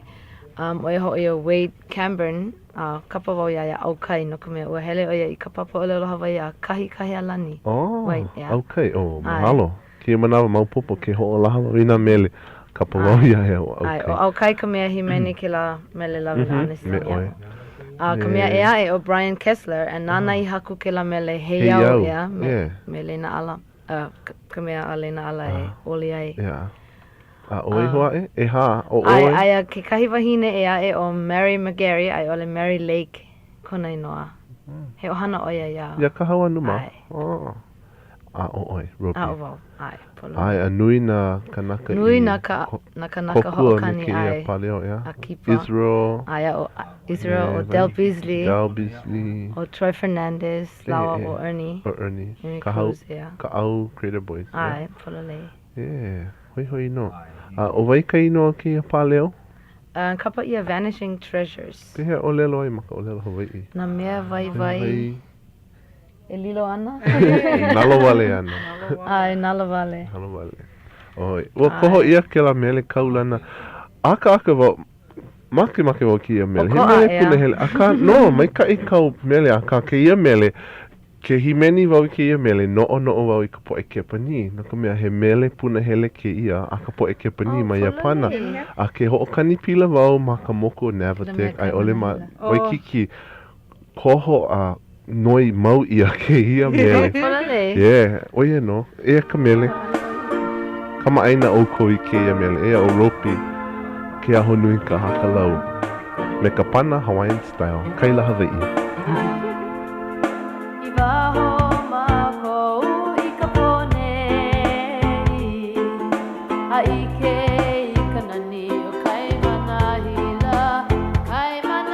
Um, ʻo ia hoʻi ʻo Wade Cambern, a kapa wau iā ia ʻAukai no ka mea ua hele ʻo ia i ka papa ʻōlelo Hawaiʻi a Kahikahealani. Oh, Wait, ʻeā. ʻAukai, oh, ʻAe. mahalo. Kēia manawa maopopo ke hoʻolaha wau i nā mele, kapa wau iā ia ʻo ʻAe, ʻAukai. ʻo ʻAukai ka mea hīmeni kēlā mele Love and Honesty. Me ʻoe. A ka mea ʻē aʻe ʻo Brian Kessler, and nāna i haku kēlā mele Heiau, ʻeā, me, me Lena Ala, uh, ka mea a Lena Ala e oli ai. Yeah. A ʻo wai hou aʻe? ʻEhā, ʻo ʻoe? ʻAe, aia kekahi wahine ʻē aʻe ʻo Mary McGarry, a i ʻole Mary Lake kona inoa. He ʻohana ʻo ia iā. Iā Kahauanu mā? ʻAe. Oh. A ʻo ʻoe, Roby. A ʻo wau, ʻae, pololei. ʻAe, a nui nā kanaka i. Nui nā ka, nā kanaka kōkua me hoʻokani, kēia ʻae. pāleo, ʻeā? A kipa. Israel. ʻAe, ʻo Israel, ʻo Del Beasley. Del Beasley. ʻO Troy Fernandez lāua ʻo Ernie. ʻO Ernie. Ernie Kahau, Cruz, ʻeā. Kaʻau Crater Boys. ʻAe, pololei. Yeah, hoihoi nō. A ʻo wai ka inoa o kēia pāleo? Uh, kapa ʻia Vanishing Treasures. Pehea ʻōlelo ai ma ka ʻōlelo Hawaiʻi? Nā mea waiwai e lilo ana. E nalowale ana. ʻAe, nalowale. Nalowale. ʻOi, ua koho ʻia kēlā mele kaulana. Akaaka wau, makemake wau kēia mele. He mele punahele, akā, no, maikaʻi kāu mele, akā kēia mele, Ke hīmeni wau i kēia mele, noʻonoʻo wau i ka poʻe Kepanī, no ka mea, he mele punahele kēia a ka poʻe Kepanī ma Iāpana. A ke hoʻokani pila wau ma ka moku o Navatek a i ʻole ma Waikīkī, koho a noi mau ʻia kēia mele. Yeah, ʻo ia nō. Eia ka mele. Kamaʻāina ʻoukou i kēia mele. Eia ʻo Ropi Keahonui Kahakalau me ka pana Hawaiian Style, Kaila Hawaiʻi. I waho mākou i ka pō nei, A ʻike i ka nani o Kaimana Hila, Kaimana.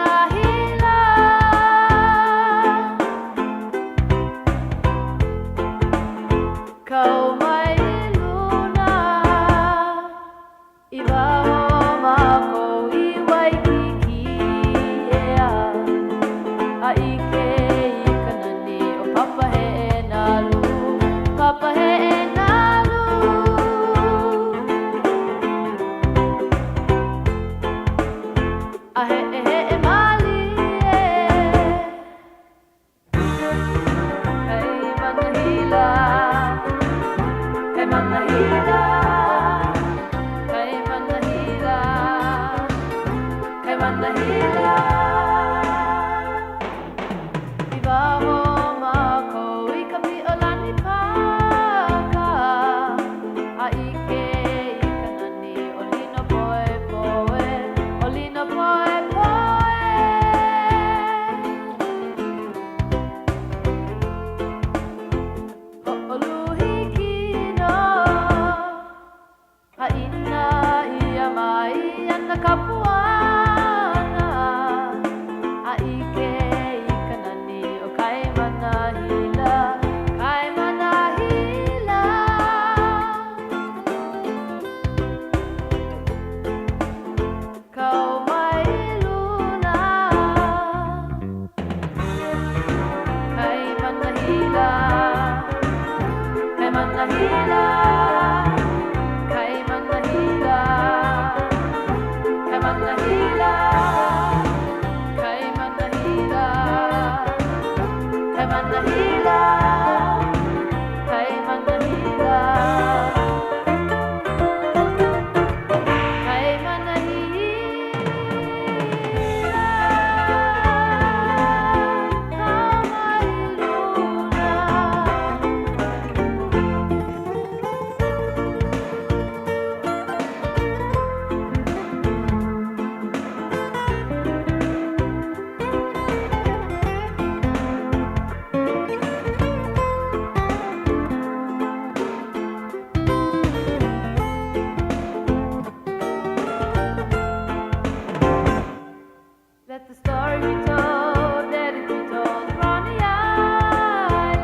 Let the story be told, let it be told, Ronnie Island.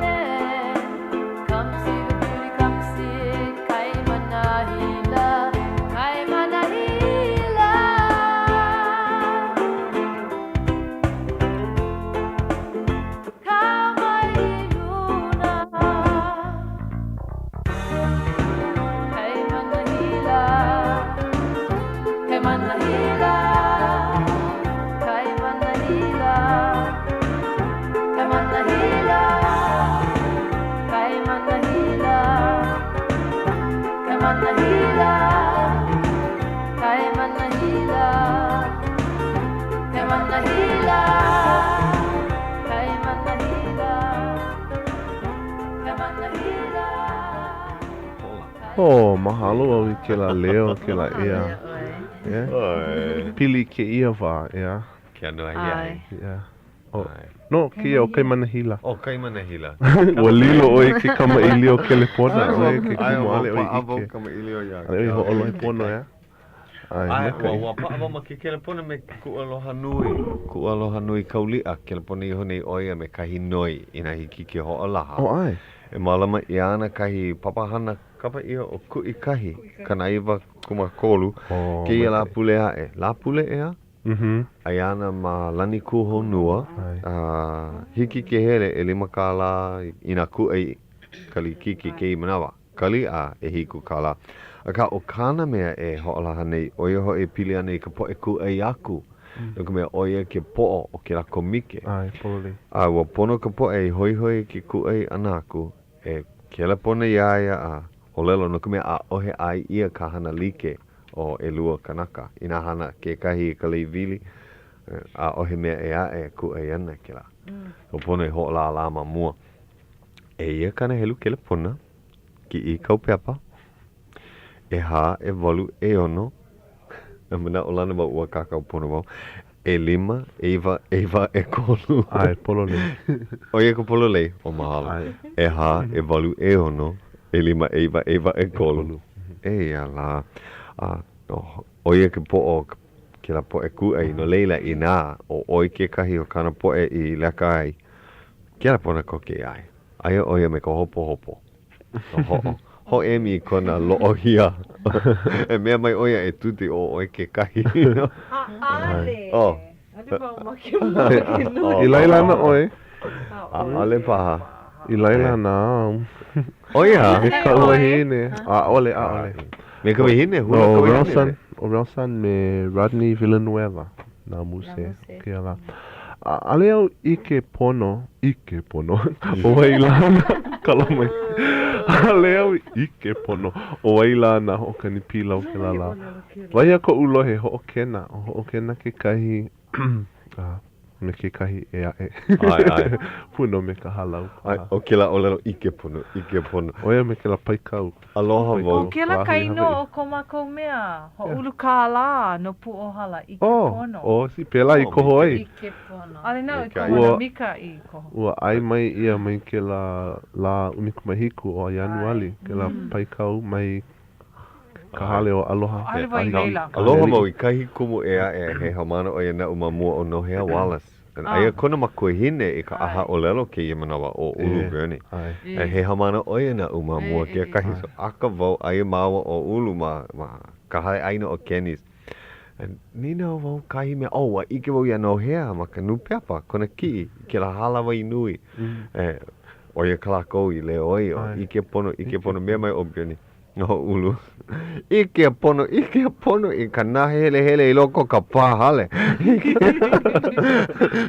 Come see the beauty, come see it, Kaimana Hila, Kaimana Hila. Kau mai luna. Kaimana Hila, Kaimana Hila, Kaimana Hila, Kaimana Hila, Kaimana Hila, Kaimana Hila, Kaimana Hila, Kaimana Hila, Kaimana Hila, Kaimana Hila. Oh, mahalo au i kēlā leo, kēlā ʻea. Yeah. Pili kēia wā, ʻeā. Ke anu ahiahi. Yeah. Oh, no, kēia ʻo Kaimana Hila. ʻO Kaimana Hila. Ua lilo ʻoe i ke kamaʻilio kelepona, ʻoe ke kumu, ʻaʻole ʻoe ʻike. kamaʻilio iā. ʻAʻole ʻoe hoʻolohe pono, ʻeā. ʻAe, ʻAe, ua, maikaʻi. ua paʻa wau ma ke kelepona me kuʻu aloha nui, kuʻu aloha nui Kauliʻa, kelepona iho nei ʻo ia me kahi noi inā hiki ke hoʻolaha. Oh, ʻae. E mālama ʻia ana kahi papahana kapa ʻia ʻo Kuʻikahi, 93, Oh, kēia maikaʻi. Lāpule aʻe. Lāpule, ʻeā? Mm-hmm. Aia ana ma Lanikūhonua, ʻAe. a hiki ke hele ʻelima kālā inā kūʻai kalikiki kēia manawa. Kaliʻa ʻehiku kālā. Akā, ʻo kāna mea e hoʻolaha nei, ʻo ia hoʻi e pili ana i ka poʻe kūʻai aku, no ka mea, ʻo ia ke poʻo o kēlā kōmike. ʻAe, pololei. A ua pono ka poʻe i hoihoi i ke kūʻai ʻana aku e kelepona iā ia a ʻōlelo, no ka mea, ʻaʻohe ʻae ʻia ka hana like o ʻelua kanaka. Inā hana kekahi i ka lei wili, ʻaʻohe mea ʻē aʻe e kūʻai ana kēlā. Ua pono e hoʻolālā ma mua. Eia kāna helu kelepona, kiʻi i kāu pepa, ʻehā, ʻewalu, ʻeono, a manaʻolana wau ua kākau pono wau, ʻelima, ʻeiwa, ʻeiwa, ʻekolu. ʻAe, pololei. ʻO ia ka pololei, o mahalo. ʻAe. ʻEhā, ʻewalu, ʻeono, ʻelima, ʻeiwa, ʻeiwa, ʻekolu. Eia lā. A, ʻo ia ke poʻo o kēlā poʻe kūʻai, no laila, inā ʻo ʻoe kekahi o kāna poʻe i leka ai, kelepona koke iā ia. Aia ʻo ia me ka hopohopo. Hoʻo, hoʻēmi i kona loʻohia. E mea mai ʻo ia e tuti ʻo ʻoe kekahi. ʻAʻole. Oh. ʻAʻole wau makemake nui. I laila ana ʻoe? ʻAʻole paha. I laila ana au. ʻO ia? Me ka wahine. ʻAʻole, ʻaʻole. Me ka wahine, hula ka wahine. Relson, ʻo Relson me Rodney Villanueva nā muse kēia lā. ʻAʻole au ʻike pono, ʻike pono, ʻo wai lā nā kala mai. ʻAʻole au ʻike pono ʻo wai lā nā hoʻokani pila o kēlā lā. Wahi a koʻu lohe, hoʻokena, ʻo hoʻokena kekahi a me kekahi ʻē aʻe. ʻAe, ʻae. Pū nō me ka hālau ʻAe, ʻo kēlā ʻōlelo ʻike pono, ʻike pono. ʻO ia me kēlā paikau. Aloha wau. ʻO kēlā ka inoa o ko mākou mea, hoʻoulu kālā no Pūʻōhala, ʻike pono. Oh, oh, see, pēlā i koho ai. ʻIke pono. ʻAʻole naʻu i koho, na Mika i koho. Ua ʻae mai ʻia mai kēlā lā 17 o Ianuali, kēlā paikau mai Ka hale o Aloha. ʻAʻole wau i laila. Aloha wau i kahi kumu ʻē aʻe he haumāna ʻo ia naʻu ma mua ʻo Nohea Wallace. Aia kona makuahine i ka ʻaha ʻōlelo kēia manawa ʻo Ulu Birnie. He haumāna ʻo ia naʻu ma mua kekahi. So ʻaka wau aia māua ʻo Ulu ma ma ka hale ʻaina ʻo Kenny's. Nīnau wau kahi mea, oh, ua ʻike wau iā Nohea ma ka nūpepa, kona kiʻi, i kēlā hālāwai nui. ʻO ia kā lākou i leo ai, ʻo ʻike pono, ʻike pono, mea mai ʻo Birnie. ʻO Ulu. ʻIke pono, ʻike pono i ka nāhelehele i loko o ka pā hale.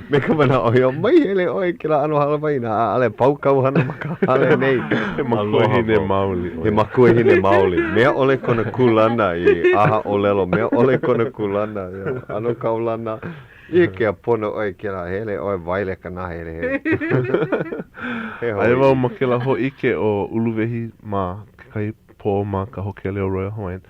Me ka manaʻo, ʻo mai hele ʻoe i kēlā ʻano hālāwai inā ʻaʻole pau kāu hana ma ka hale nei. He makuahine maoli ʻo ia. He makuahine maoli. Mea ʻole kona kūlana i ʻaha ʻōlelo, mea ʻole kona kūlana, ʻano kaulana. ʻIke pono ʻoe kēlā hele ʻoe waele ka nāhelehele. He Aia wau ma kēlā hōʻike ʻo Uluwehi ma kekahi pō ma ka hōkele o Royal Hawaiian.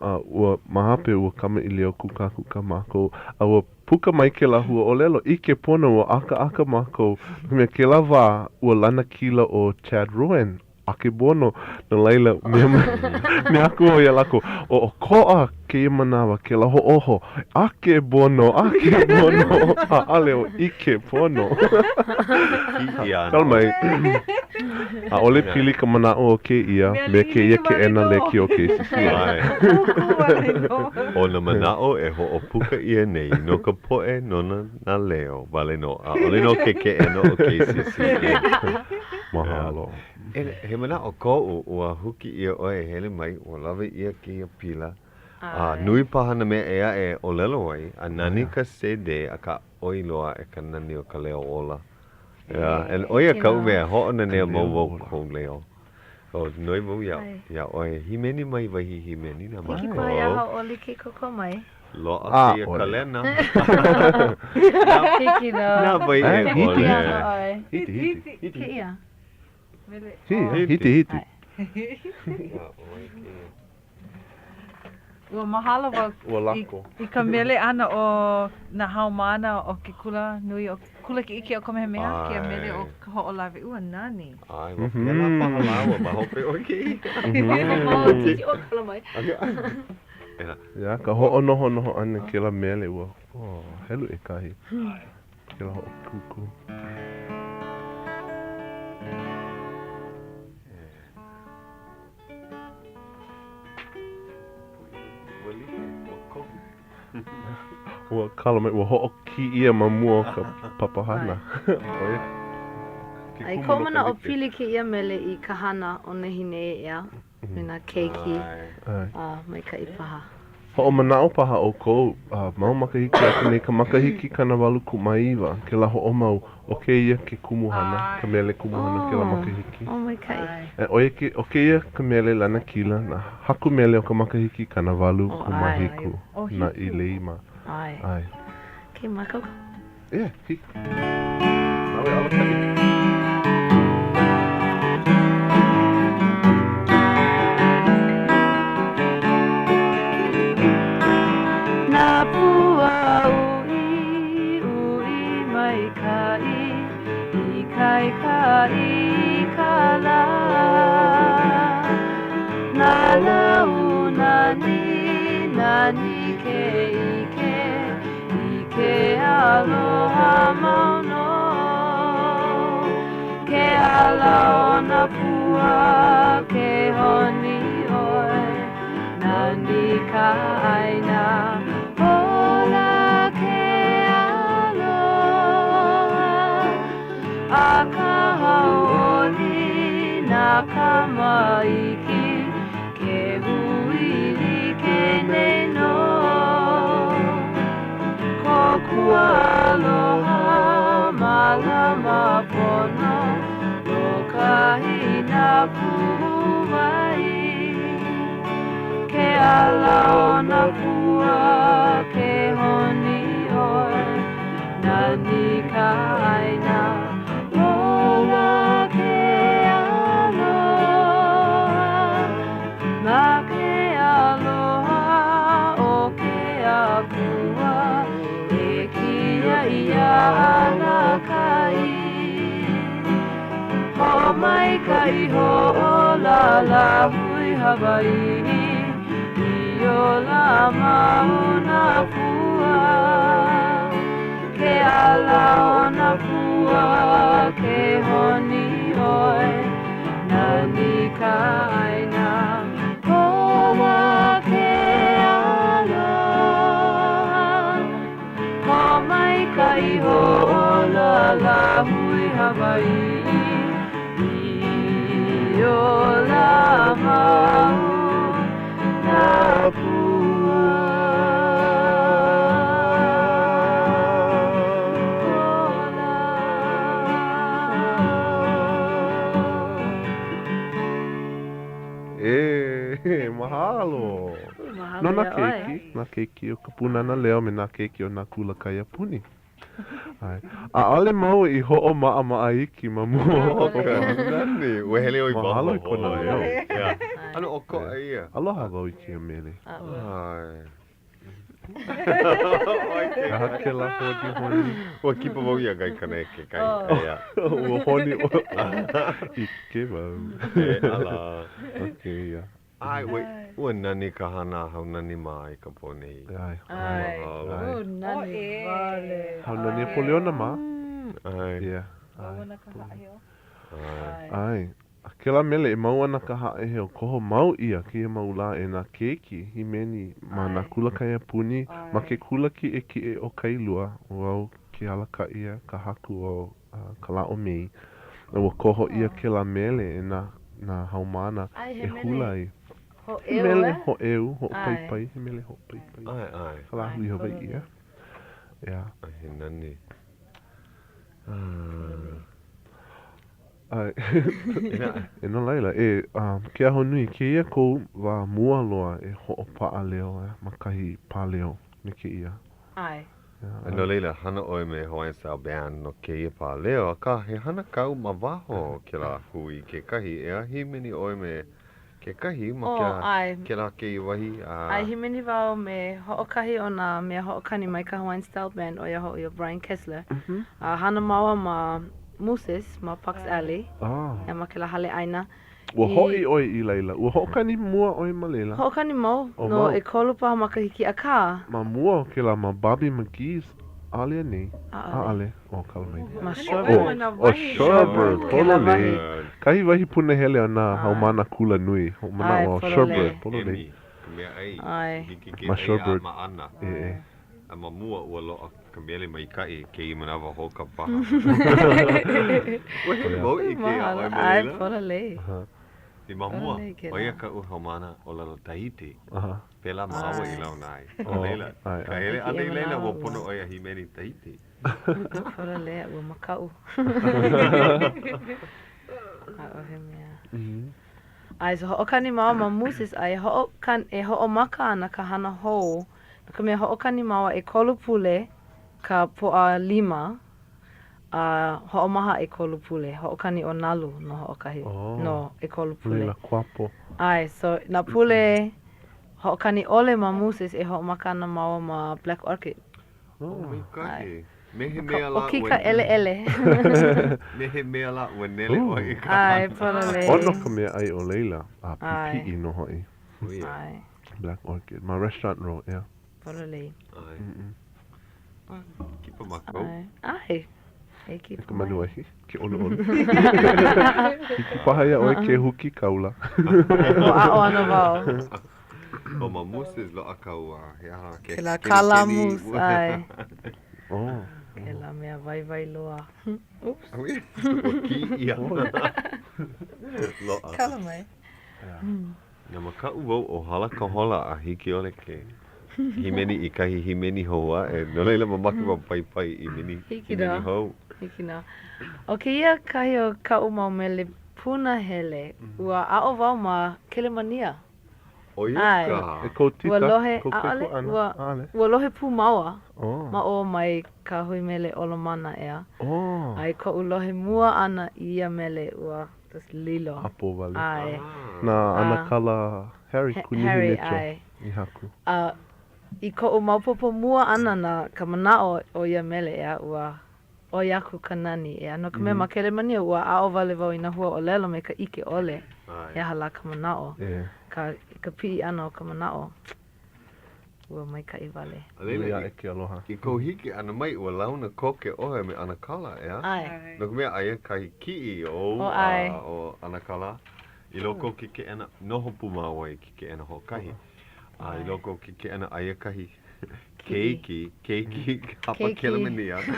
A ua ma hope ua kamaʻilio kūkākūkā mākou a ua puka mai kēlā huaʻōlelo ʻike pono ua ʻakaʻaka mākou no ka mea kēlā wā ua lanakila ʻo Chad Rowan. Akebono, no laila, mea, mea aku wau iā lākou, ʻo ʻokoʻa kēia manawa kēlā hoʻōho, Akebono, Akebono, ʻaʻole ʻo ʻike pono. Kala mai, ʻaʻole pili ka manaʻo o kēia me kēia keʻena lēkiō KCCN. ʻO nā manaʻo e hoʻopuka ʻia nei no ka poʻe nona nā leo wale nō, ʻaʻole no ke keʻena o KCCN. Mahalo. He manaʻo koʻu, ua huki ʻia ʻoe e hele mai, ua lawe ʻia kēia pila, a nui paha nā mea ʻē aʻe e ʻōlelo ai, a nani ka sēdē, akā ʻoi loa aʻe ka nani o ka leo ola. Yeah, and ʻo ia kaʻu mea e hoʻonanea mau wau kou leo. So, noi wau iā, iā ʻoe, hīmeni mai wahi hīmeni na mākou. Hiki paha iā Hauʻoli ke kōkua mai. Loaʻa kēia kalena. Hiki nō. Nā wai e ʻole. Hiti, hiti. Hiti. Kēia. Hiti, hiti. Ua mahalo wau Ua lako. i ka mele ʻana o nā haumāna o ke kula nui o Kula Kiʻekiʻe o Kamehameha, kēia mele ʻo Kahoʻolawe. Ua nani. ʻAe, ua pēlā paha lāua ma hope o kēia. Yeah, ka hoʻonohonoho ʻana i kēlā mele ua oh, helu ʻekahi. Kēlā hoʻokūkū. Ua kala mai, ua hoʻokī ʻia ma mua o ka papahana. ʻO ia ke A i kumu koʻu no ka manaʻo like. pili kēia mele i ka hana o nehinei, ʻeā, me nā keiki a maikaʻi paha. Hoʻomanaʻo paha ʻoukou, a mau makahiki aku nei ka makahiki 89, kēlā hoʻomau, ʻo kēia ke kumuhana, ka mele kumuhana kēlā makahiki. Oh, maikaʻi. E, ʻo ia ke, ʻo kēia ka mele lanakila, nā haku mele o ka makahiki 87, na Ileima. ʻAe. ʻAe. Ke mākaukau. Yeah, hiki. Nāu e alakaʻi. Nā pua uʻi, uʻi maikaʻi, ikaika i ka lā. Nā lau nani, nani ke ʻike, I ke aloha mau nō, ke ʻala o nā pua ke honi ʻoe, nani ka ʻāina, ola ke aloha, a ka hauʻoli nā kama iki. Ke hui like nei nō Kōkua aloha mālama pono Lōkahi nā puʻuwai Ke ʻala o nā pua ke honi ʻoe Nani ka ʻāina ola ke aloha Ma ke aloha o ke Akua E kiaʻi ana alakaʻi Hoʻomaikaʻi hoʻōla lāhui Hawaiʻi I ola mau nā pua Ke ʻala o nā pua ke honi ʻoe Nani ka ʻāina ola ke aloha Hoʻomaikaʻi hoʻōla lāhui Hawaiʻi I ola mau nā pua. Ola. E, mahalo. Mahalo No nā iā ʻoe. keiki, nā keiki o ka Pūnana Leo me nā keiki o nā kula kaiapuni. ʻAe. ʻAʻole māua i hoʻomaʻamaʻa iki ma mua o ka Nani, ua hele ʻoe i waho. Mahalo i kona leo. Yeah. ʻAno ʻokoʻa ia. Aloha wau i kēia mele. ʻAe. He aha kēlā honihoni? Ua kipa wau iā Guy Kane kekahi. Oh. Ua honi ʻoe. ʻIke wau. E ala. Okay, yeah. ʻAe, ua, ua nani ka hana a Haunani mā i ka pō nei. ʻAe. ʻAe. Mahalo. Ua nani wale. Haunani Apoliona mā. ʻAe. Yeah. Mau ana ka haʻaheo. ʻAe. ʻAe. A kēlā mele e mau ana ka haʻaheo, koho mau ʻia kēia mau lā e nā keiki hīmeni ma nā kula kaiapuni ma ke kula kiʻekiʻe o Kailua, ʻo au ke alakaʻi a ka haku o ka lā o Mei, a ua koho ʻia kēlā mele e nā nā haumāna e hula ai. He mele hōʻeu, hoʻopaipai, he mele hoʻopaipai. ʻAe, ʻae. Ka lāhui Hawaiʻi, ʻeā? ʻEā. He nani. ʻAe. E no laila, e Keahonui, kēia kou wā mua loa e hoʻopaʻa leo ma kahi pāleo me kēia. ʻAe. A no laila, hana ʻoe me Hawaiian Style Band no kēia pāleo, akā he hana kāu ma waho o kēlā hui kekahi, ʻeā, hīmeni ʻoe me kekahi ma Oh, ʻae. kēlā kēia wahi, a. ʻAe, hīmeni wau me hoʻokahi o nā mea hoʻokani mai ka Hawaiian Style Band, ʻo ia hoʻi ʻo Brian Kessler. A hana māua ma Moose's, ma Pucks Alley, Oh. ma kēlā hale ʻaina. Ua hoʻi ʻoe i laila. Ua hoʻokani mua ʻoe ma laila? Hoʻokani mau, Oh, no mau. ʻekolu paha makahiki, akā. Ma mua o kēlā ma Bobby McGee's, ʻaʻole anei? ʻAʻole. ʻAʻole. Oh, kala mai. Ma Shorebird. Oh, Shorebird. Pololei. Kahi wahi punahele o nā haumāna kula nui. Hoʻomanaʻo au, Shorebird. Pololei. Emi ka meaʻai. ʻAe. Hiki ke Ma ʻai a Shorebird. ma ʻana. E, e. A ma mua ua loaʻa ka mele maikaʻi kēia manawa hoka paha. Ua hele wau i kēia ʻoe ma ʻAe, laila. pololei. I ma mua, Pololei kēlā. ʻo ia kaʻu haumāna ʻōlelo Tahiti. Aha. Pēlā māua i launa ai. No laila, ka hele ʻana i laila, ua pono ʻo ia hīmeni Tahiti. Pololei, ua makaʻu. ʻAʻohe mea. ʻAe, so hoʻokani māua ma Moose's a e hoʻokan-, e hoʻomaka ana ka hana hou, no ka mea hoʻokani māua ʻekolu pule ka Pōʻalima, a hoʻomaha ʻekolu pule, hoʻokani ʻo Nalu no hoʻokahi, no ʻekolu pule. Laila kuapo. ʻAe, so nā pule hoʻokani ʻole ma Moose's e hoʻomaka ana māua ma Black Orchid. Oh, maikaʻi. Me he mea lā ʻOki ka ʻeleʻele. Me he mea lā ua nele ʻoe i ka hana. ʻAe, pololei. ʻOno ka meaʻai o laila, a pipiʻi nō hoʻi. ʻAe. Black Orchid, ma Restaurant Row, ʻeā. Pololei. ʻAe. Kipa mākou. ʻAe. E kipa mai. Ka manuahi, ke ʻoluʻolu. Hiki paha iā ʻoe ke huki kaula. Hoʻāʻo ana wau. ʻO ma Moose's loaʻa ka ua, he aha ke Kēlā kala moose, ʻae. Oh. Kēlā mea waiwai loa. Oops. Ua kī ʻia. Loaʻa. Kala mai. Na makaʻu wau o hala ka hola a hiki ʻole ke hīmeni i kahi hīmeni hou aʻe. No laila mamake wau paipai i hīmeni Hiki nō. hou. Hiki nō. ʻO kēia kahi o kaʻu mau mele punahele, ua aʻo wau ma Kelemania. ʻO ia ʻAe. ka. E kou tita, Ua lohe, kou ʻaʻole, kaikuaʻana, ua, ʻaʻole. ua lohe pū māua Oh. ma ʻō mai ka hui mele Olomana, ʻeā. Oh. A i koʻu lohe mua ʻana i ia mele, ua Just lilo. ʻApo wale. ʻAe. Na ʻAnakala Harry Kunihi Harry, Mitchell ʻae. i haku. A i koʻu maopopo mua ʻana na ka manaʻo o ia mele, ʻeā, ua ʻoi aku ka nani, ʻeā, no ka mea ma Kelemania ua aʻo wale wau i nā hua ʻōlelo me ka ʻike ʻole he aha lā ka manaʻo, ka, ka piʻi ʻana o ka manaʻo. Ua maikaʻi wale. A laila, Nui aʻe ke aloha. I kou hiki ʻana mai, ua launa koke ʻoe me ʻAnakala, ʻeā? ʻAe. No ka mea, aia kahi kiʻi ou Oh, ʻae. a ʻo ʻAnakala i loko o ke keʻena, noho pū māua i ke keʻena hoʻokahi. A i loko o ke keʻena, aia kahi keiki, keiki hapa Kelemania. No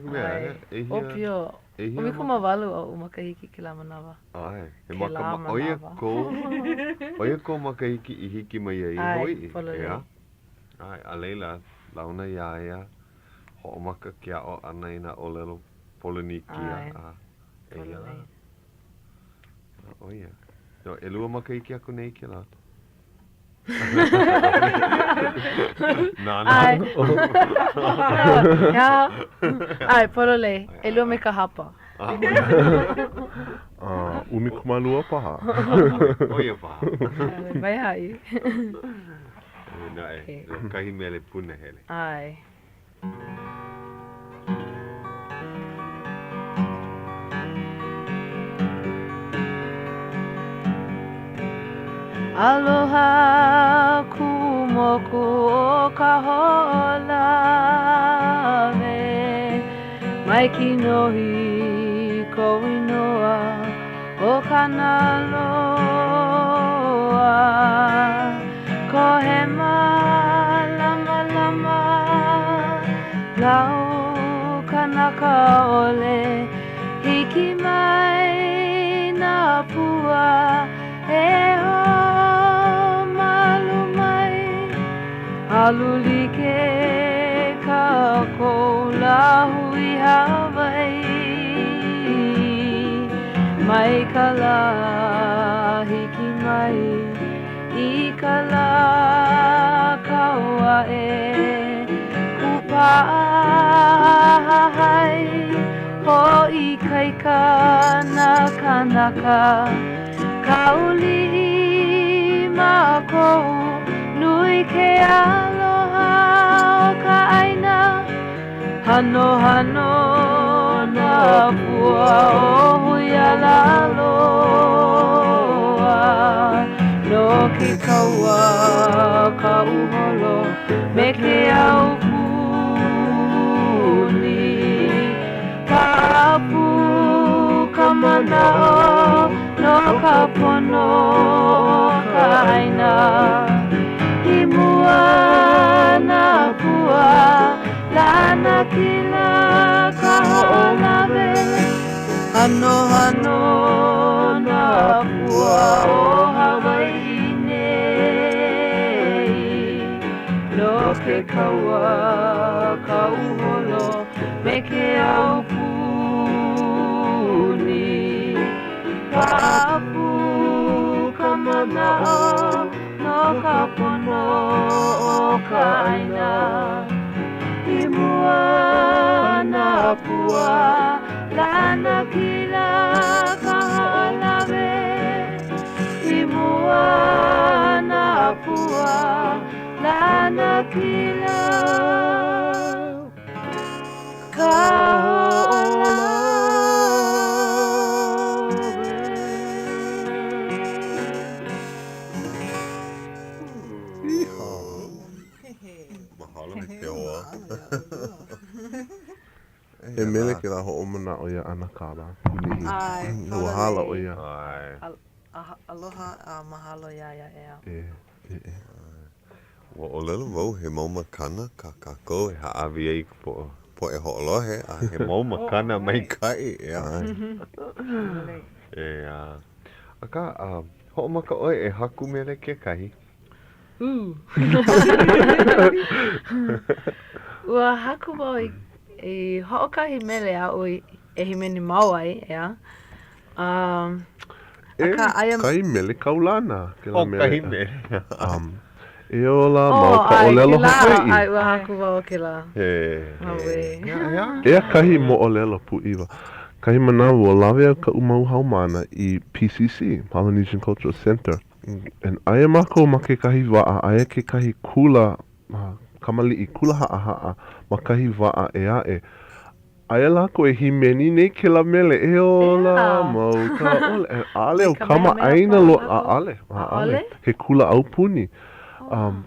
ka mea, ʻehia. ʻŌpio. 18 oʻu makahiki kēlā manawa. ʻAe, he Kēlā maka, ʻo ia manawa. kou, ʻo ia kou makahiki i hiki mai ai i ʻAe, Hawaiʻi, pololei. ʻeā? ʻAe, a laila, launa iā ia, hoʻomaka ke aʻo ʻana i nā ʻōlelo Polonikia, ʻAe, a eia lā. pololei. A ʻo ia. No, ʻelua makahiki aku nei kēlā. Nānā. ʻAe. He aha? ʻAe, pololei. ʻElua me ka hapa. A, 12 paha. ʻO ia paha. Mai haʻi. naʻe, no kahi mele punahele. ʻAe. Aloha kuʻu moku o Kahoʻolawe Mai kinohi kou inoa ʻo Kanaloa Kohe mālamalama lau kanaka ʻole Hiki mai nā pua e hoʻomalu mai Alu like kākou lāhui Hawaiʻi Mai ka lā hiki mai i ka lā kau aʻe Kūpaʻa hahai hoʻoikaika nā kānaka Kaʻuliʻi mākou Nui ke aloha o ka ʻāina Hanohano nā pua o Huialaloa No ke kaua ka uholo me ke aupuni Paʻapū ka manaʻo no ka pono o ka ʻāina I mua nā pua Lanakila Kahoʻolawe Hanohano nā pua o Hawaiʻi nei No ke kaua ka uholo me ke aupuni Paʻapū ka manaʻo no ka pono o ka ʻāina I mua nā pua Lanakila Kahoʻolawe I mua nā pua Lanakila Kahoʻolawe. Mahalo Peoa. He mele kēlā hoʻomanaʻo iā ʻAnakala Kūnihi. Ua hala ʻo ia. Aloha a mahalo iā ia, ʻeā. Ua ʻōlelo wau he mau makana kā kākou e hāʻawi ai i ka poʻe hoʻolohe, a he mau makana maikaʻi, ʻeā. ʻEā. Akā, hoʻomaka ʻoe e haku mele kekahi. Ua haku wau i hoʻokahi mele aʻu e hīmeni mau ai, ʻeā. Akā, aia. E, kahi mele kaulana kēlā mele. ʻO kahi mele. E ola mau ka ʻōlelo Hawaiʻi. ʻAe, ua haku wau kēlā. Auē. Eia kahi moʻolelo pūʻiwa. Kahi manawa ua lawe au kaʻu mau haumāna i PCC, Polynesian Cultural Center. And aia mākou ma kekahi waʻa, aia kekahi kula kamaliʻi, kula haʻahaʻa ma kahi waʻa ʻē aʻe. Aia lākou e hīmeni nei kēlā mele, E ola mau ka ʻōlelo. And ʻaʻole au kamaʻāina loa, ʻaʻole, ʻaʻole. He kula aupuni. Um,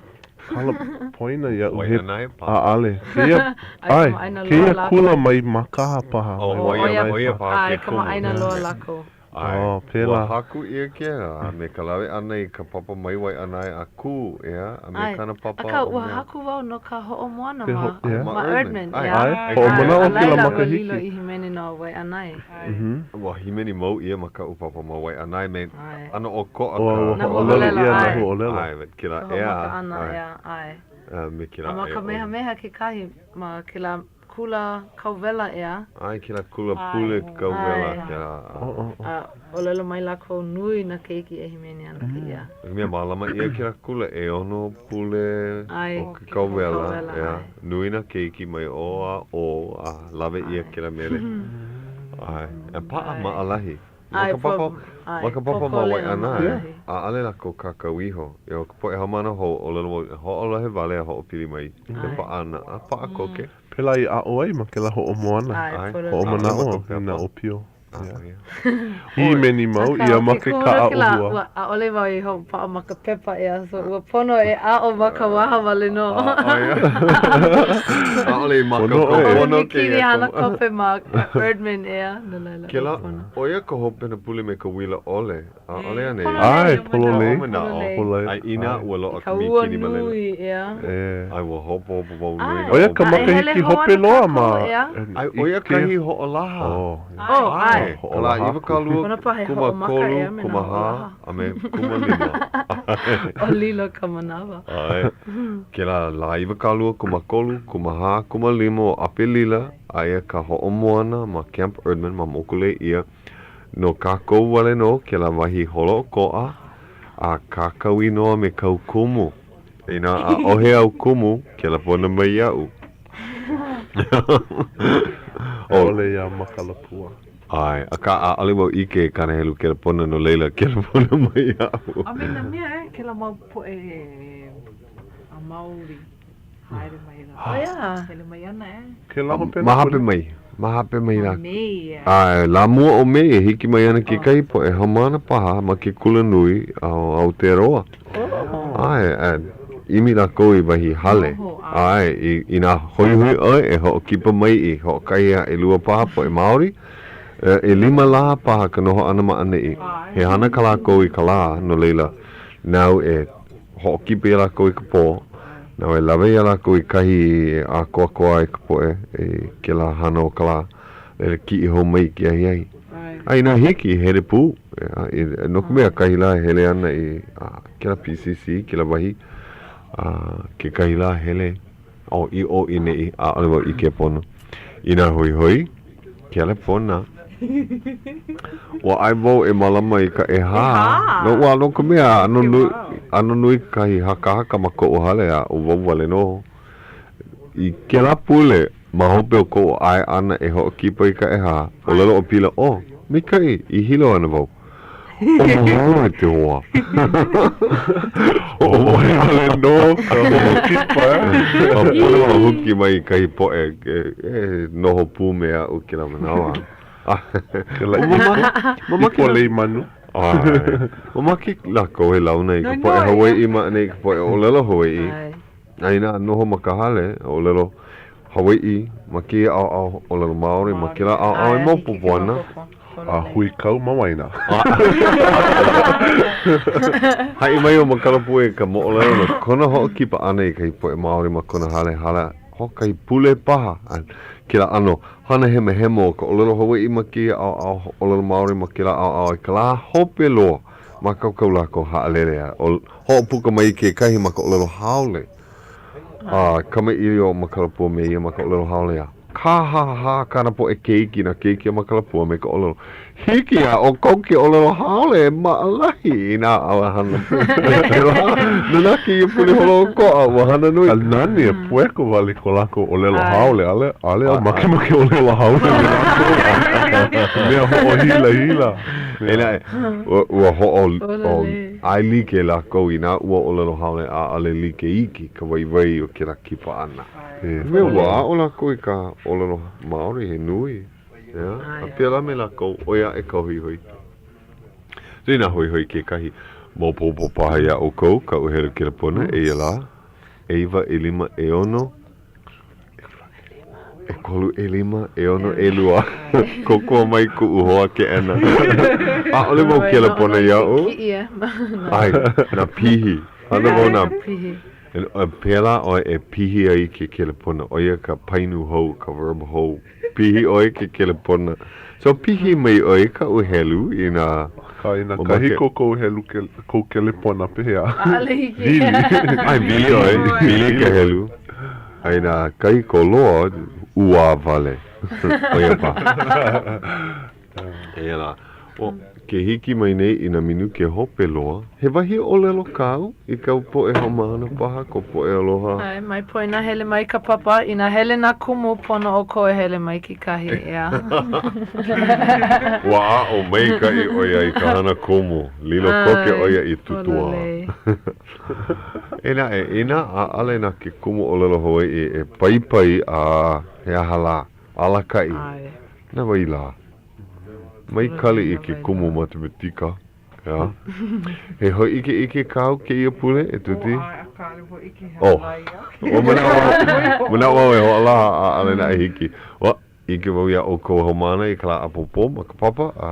kala poina iaʻu he, ʻaʻole. Kēia, ʻae, kēia kula mai Mākaha paha. Oh, ʻo ia paha ke kumu. ʻAe, kamaʻāina loa lākou. ʻAe. Oh, pēlā. Ua haku ʻia kēlā, a me ka lawe ʻana i ka papa mai Waiʻanae a kū, ʻeā, a me ʻAe. kāna papa Akā, o ua mea. haku wau no ka hoʻomoana Ke ma, ho, yeah. ma Erdman, ʻAe. ʻeā. ʻAe, ʻAe. hoʻomanaʻo A kēlā laila, ua makahiki. lilo i hīmeni no Waiʻanae. Mhm. Ua hīmeni mau ʻia ma kaʻu papa ma Waiʻanae me ʻAe. ʻano ʻokoʻa Ua, ka ua Nā hoʻolele huaʻōlelo, ʻia nā ʻae. huaʻōlelo. ʻAe, but kēlā Ka ʻeā, hoʻomaka ʻana, ʻae. ʻeā, ʻae. A me kēlā A ma ʻe, ʻo. Kamehameha kekahi, ma kēlā Kula kauwela, ʻeā. ʻAe, kēlā kula pule kauwela, kēlā. A ʻōlelo mai lākou nui nā keiki e hīmeni ana kēia. I mea mālama ʻia kēlā kula, ʻeono pule o ke kauwela, ʻeā. Nui nā keiki mai ʻō a ʻō a lawe ʻia kēlā mele. ʻAe, a paʻa maʻalahi. Ma ka papa, ma ka papa ma Waiʻanae, ʻaʻole lākou kākau iho. ʻO ka poʻe haumāna hou, ʻōlelo wau, hoʻolohe wale a hoʻopili mai. E paʻa ana, a paʻa koke. Pēlā i aʻo ai ma kēlā hoʻomoana, hoʻomanaʻo i nā ʻōpio. Hīmeni mau ʻia ma ke kaʻa ʻōhua. ʻAʻole wau i hoʻopaʻa ma ka pepa ʻeā, so ua pono e aʻo ma ka waha wale nō. ʻAʻole i mākaukau pono kēia hana kope ma Erdman ʻeā, no laila. Kēlā, ʻo ia ka hopena pule me ka uila ʻole. ʻAʻole anei? ʻAe, pololei. Hoʻomanaʻo. A inā ua loaʻa ka mīkini ma laila. Ka ua nui, ʻeā. ʻAe, ua hopohopo wau nui ʻO ia ka makahiki hope loa ma. ʻAe, ʻo ia kahi hoʻolaha. Oh, ʻae. Ka lā 20, 13, 14, a me 15. ʻO lilo ka manawa. ʻAe. Kēlā lā 20, 13, 14, 15 o ʻApelila, aia ka hoʻomoana ma Camp Erdman ma Mokulēʻia. No kākou wale nō kēlā wahi holoʻokoʻa a kākau inoa me kāu kumu. Inā ʻaʻohe āu kumu, kelepona mai iaʻu. ʻAʻole iā Makalapua. ʻAe, akā ʻaʻole wau ʻike i kāna helu kelepona no laila kelepona mai iaʻu. A me nā mea e, kēlā mau poʻe a Maori haere mai la. Oh yeah. Hele mai ana e. Kēlā hopena Ma hope mai. Ma hope mai lā. Mei, ʻae. ʻAe, lā mua o Mei e hiki mai ana kekahi poʻe haumāna paha ma ke kulanui o Aotearoa. ʻAe, a ʻimi lākou i wahi hale. ʻAe, inā hoihoi ʻoe e hoʻokipa mai i hoʻokahi a ʻelua paha poʻe Māori, ʻelima lā paha ka noho ʻana ma ʻaneʻi. He hana kā lākou i ka lā, no laila, nāu e hoʻokipa iā lākou i ka pō, nāu e lawe iā lākou i kahi e ʻākoakoa ai ka poʻe i kēlā hana o ka lā, laila kiʻi hou mai i ke ahiahi. A inā hiki, hele pū, no ka mea, kahi lā e hele ana i kēlā PCC, kēlā wahi, a kekahi lā hele ʻo i ʻō i ʻaneʻi, ʻaʻole wau ʻike pono. Inā hoihoi, kelepona. Ua ʻae wau e mālama i ka ʻehā. No, ua, no ka mea, ʻano nui, ʻano nui kahi hakahaka ma koʻu hale a ʻo wau wale nō. I kēlā pule, ma hope o koʻu ʻae ʻana e hoʻokipa i ka ʻehā, ʻōlelo ʻo Pila, Oh, maikaʻi, i Hilo ana wau. O mahalo e te hoa. ʻO ʻoe wale nō ka hoʻokipa. A pono a huki mai kahi poʻe e noho pū me aʻu kēlā manawa. Kēlā ipo lei manu. ʻAe. Mamake lākou e launa i ka poʻe Hawaiʻi ma ʻaneʻi ka poʻe ʻōlelo Hawaiʻi. A inā noho ma ka hale, ʻōlelo Hawaiʻi ma kēia ʻaoʻao, ʻōlelo Māori ma kēlā ʻaoʻao e maopopo ana. A huikau ma waena. Haʻi mai ʻo Makalapua i ka moʻolelo no kona hoʻokipa ʻana i kahi poʻe Māori ma kona hale hala hoʻokahi pule paha. A kēlā ʻano hana hemahema o ka ʻōlelo Hawaiʻi ma kēia ʻaoʻao, ʻōlelo Māori ma kēlā ʻaoʻao i ka lā hope loa. Mākaukau lākou haʻalele a hoʻopuka mai kekahi ma ka ʻōlelo haole. A kamaʻilio ʻo Makalapua me ia ma ka ʻōlelo haole a kāhāhā kāna poʻe keiki, nā keiki a Makalapua me ka ʻōlelo, Hiki iā ʻoukou ke ʻōlelo haole e maʻalahi inā ʻaʻole hana kēlā. No nā kēia pule holoʻokoʻa, ua hana nui. A nani e pueko wale ko lākou ʻōlelo haole, ʻaʻole, ʻaʻole au makemake ʻōlelo haole me lākou. Mea hoʻohilahila. E naʻe, ua, ua hoʻo, ʻaelike lākou inā ua ʻōlelo haole ʻaʻole like iki ka waiwai o kēlā kipa ʻana. Mea, ua aʻo lākou i ka ʻōlelo Māori he nui, ʻeā? A pēlā me lākou, ʻoi aʻe ka hoihoi. So inā hoihoi kekahi, maopopo paha iā ʻoukou kaʻu helu kelepona, eia lā, ʻeiwa, ʻelima, ʻeono, ʻekolu, ʻelima, ʻeono, ʻelua. Kōkua mai kuʻu hoa keʻena. ʻAʻole wau kelepona iaʻu. ʻAe, nā pihi. Hana wau nā pihi. Pēlā ʻoe e pihi ai ke kelepona. ʻO ia ka painu hou, ka verb hou. Pihi ʻoe ke kelepona. So pihi mai ʻoe i kaʻu helu inā. Akā, inā kahiko kou helu, kou kelepona pehea? ʻAʻole hiki. Wili. ʻAe, wili ʻoe. Wili ka helu. A inā kahiko loa, ʻuā wale. ʻO ia paha. Eia lā. Ke hiki mai nei i nā minuke hope loa, he wahi ʻōlelo kāu i kāu poʻe haumāna paha, kou poʻe aloha? ʻAe, mai poina hele mai i ka papa, inā hele nā kumu, pono ʻoukou e hele mai kekahi, ʻeā. Ua aʻo maikaʻi ʻo ia i ka hana kumu, lilo koke ʻo ia i tutua. Eia naʻe, inā ʻaʻole na ke kumu ʻōlelo Hawaiʻi e paipai a he aha lā, alakaʻi, na wai lā? Mai kali i ke kumu matemetika, ʻeā? He hōʻikeʻike kāu kēia pule, e Tuti? Oh, ua manaʻo au, manaʻo au e hoʻolaha a ʻaʻole naʻe hiki. Ua ʻike wau iā ʻoukou haumāna i ka lā ʻapōpō ma ka papa, a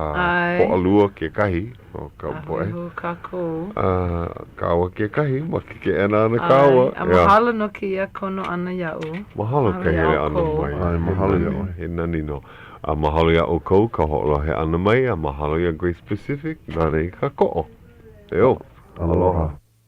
Pōʻalua kekahi o ka poʻe. A hui hou kākou. A kāua kekahi ma ke keʻena ana kāua. A mahalo no kēia kono ʻana iaʻu. Mahalo ka hele ʻana mai. ʻAe, mahalo iā ʻoe. He nani nō. A mahalo iā ʻoukou ka hoʻolohe ʻana mai a mahalo iā Grace Pacific nāna i kākoʻo. E ō. Aloha.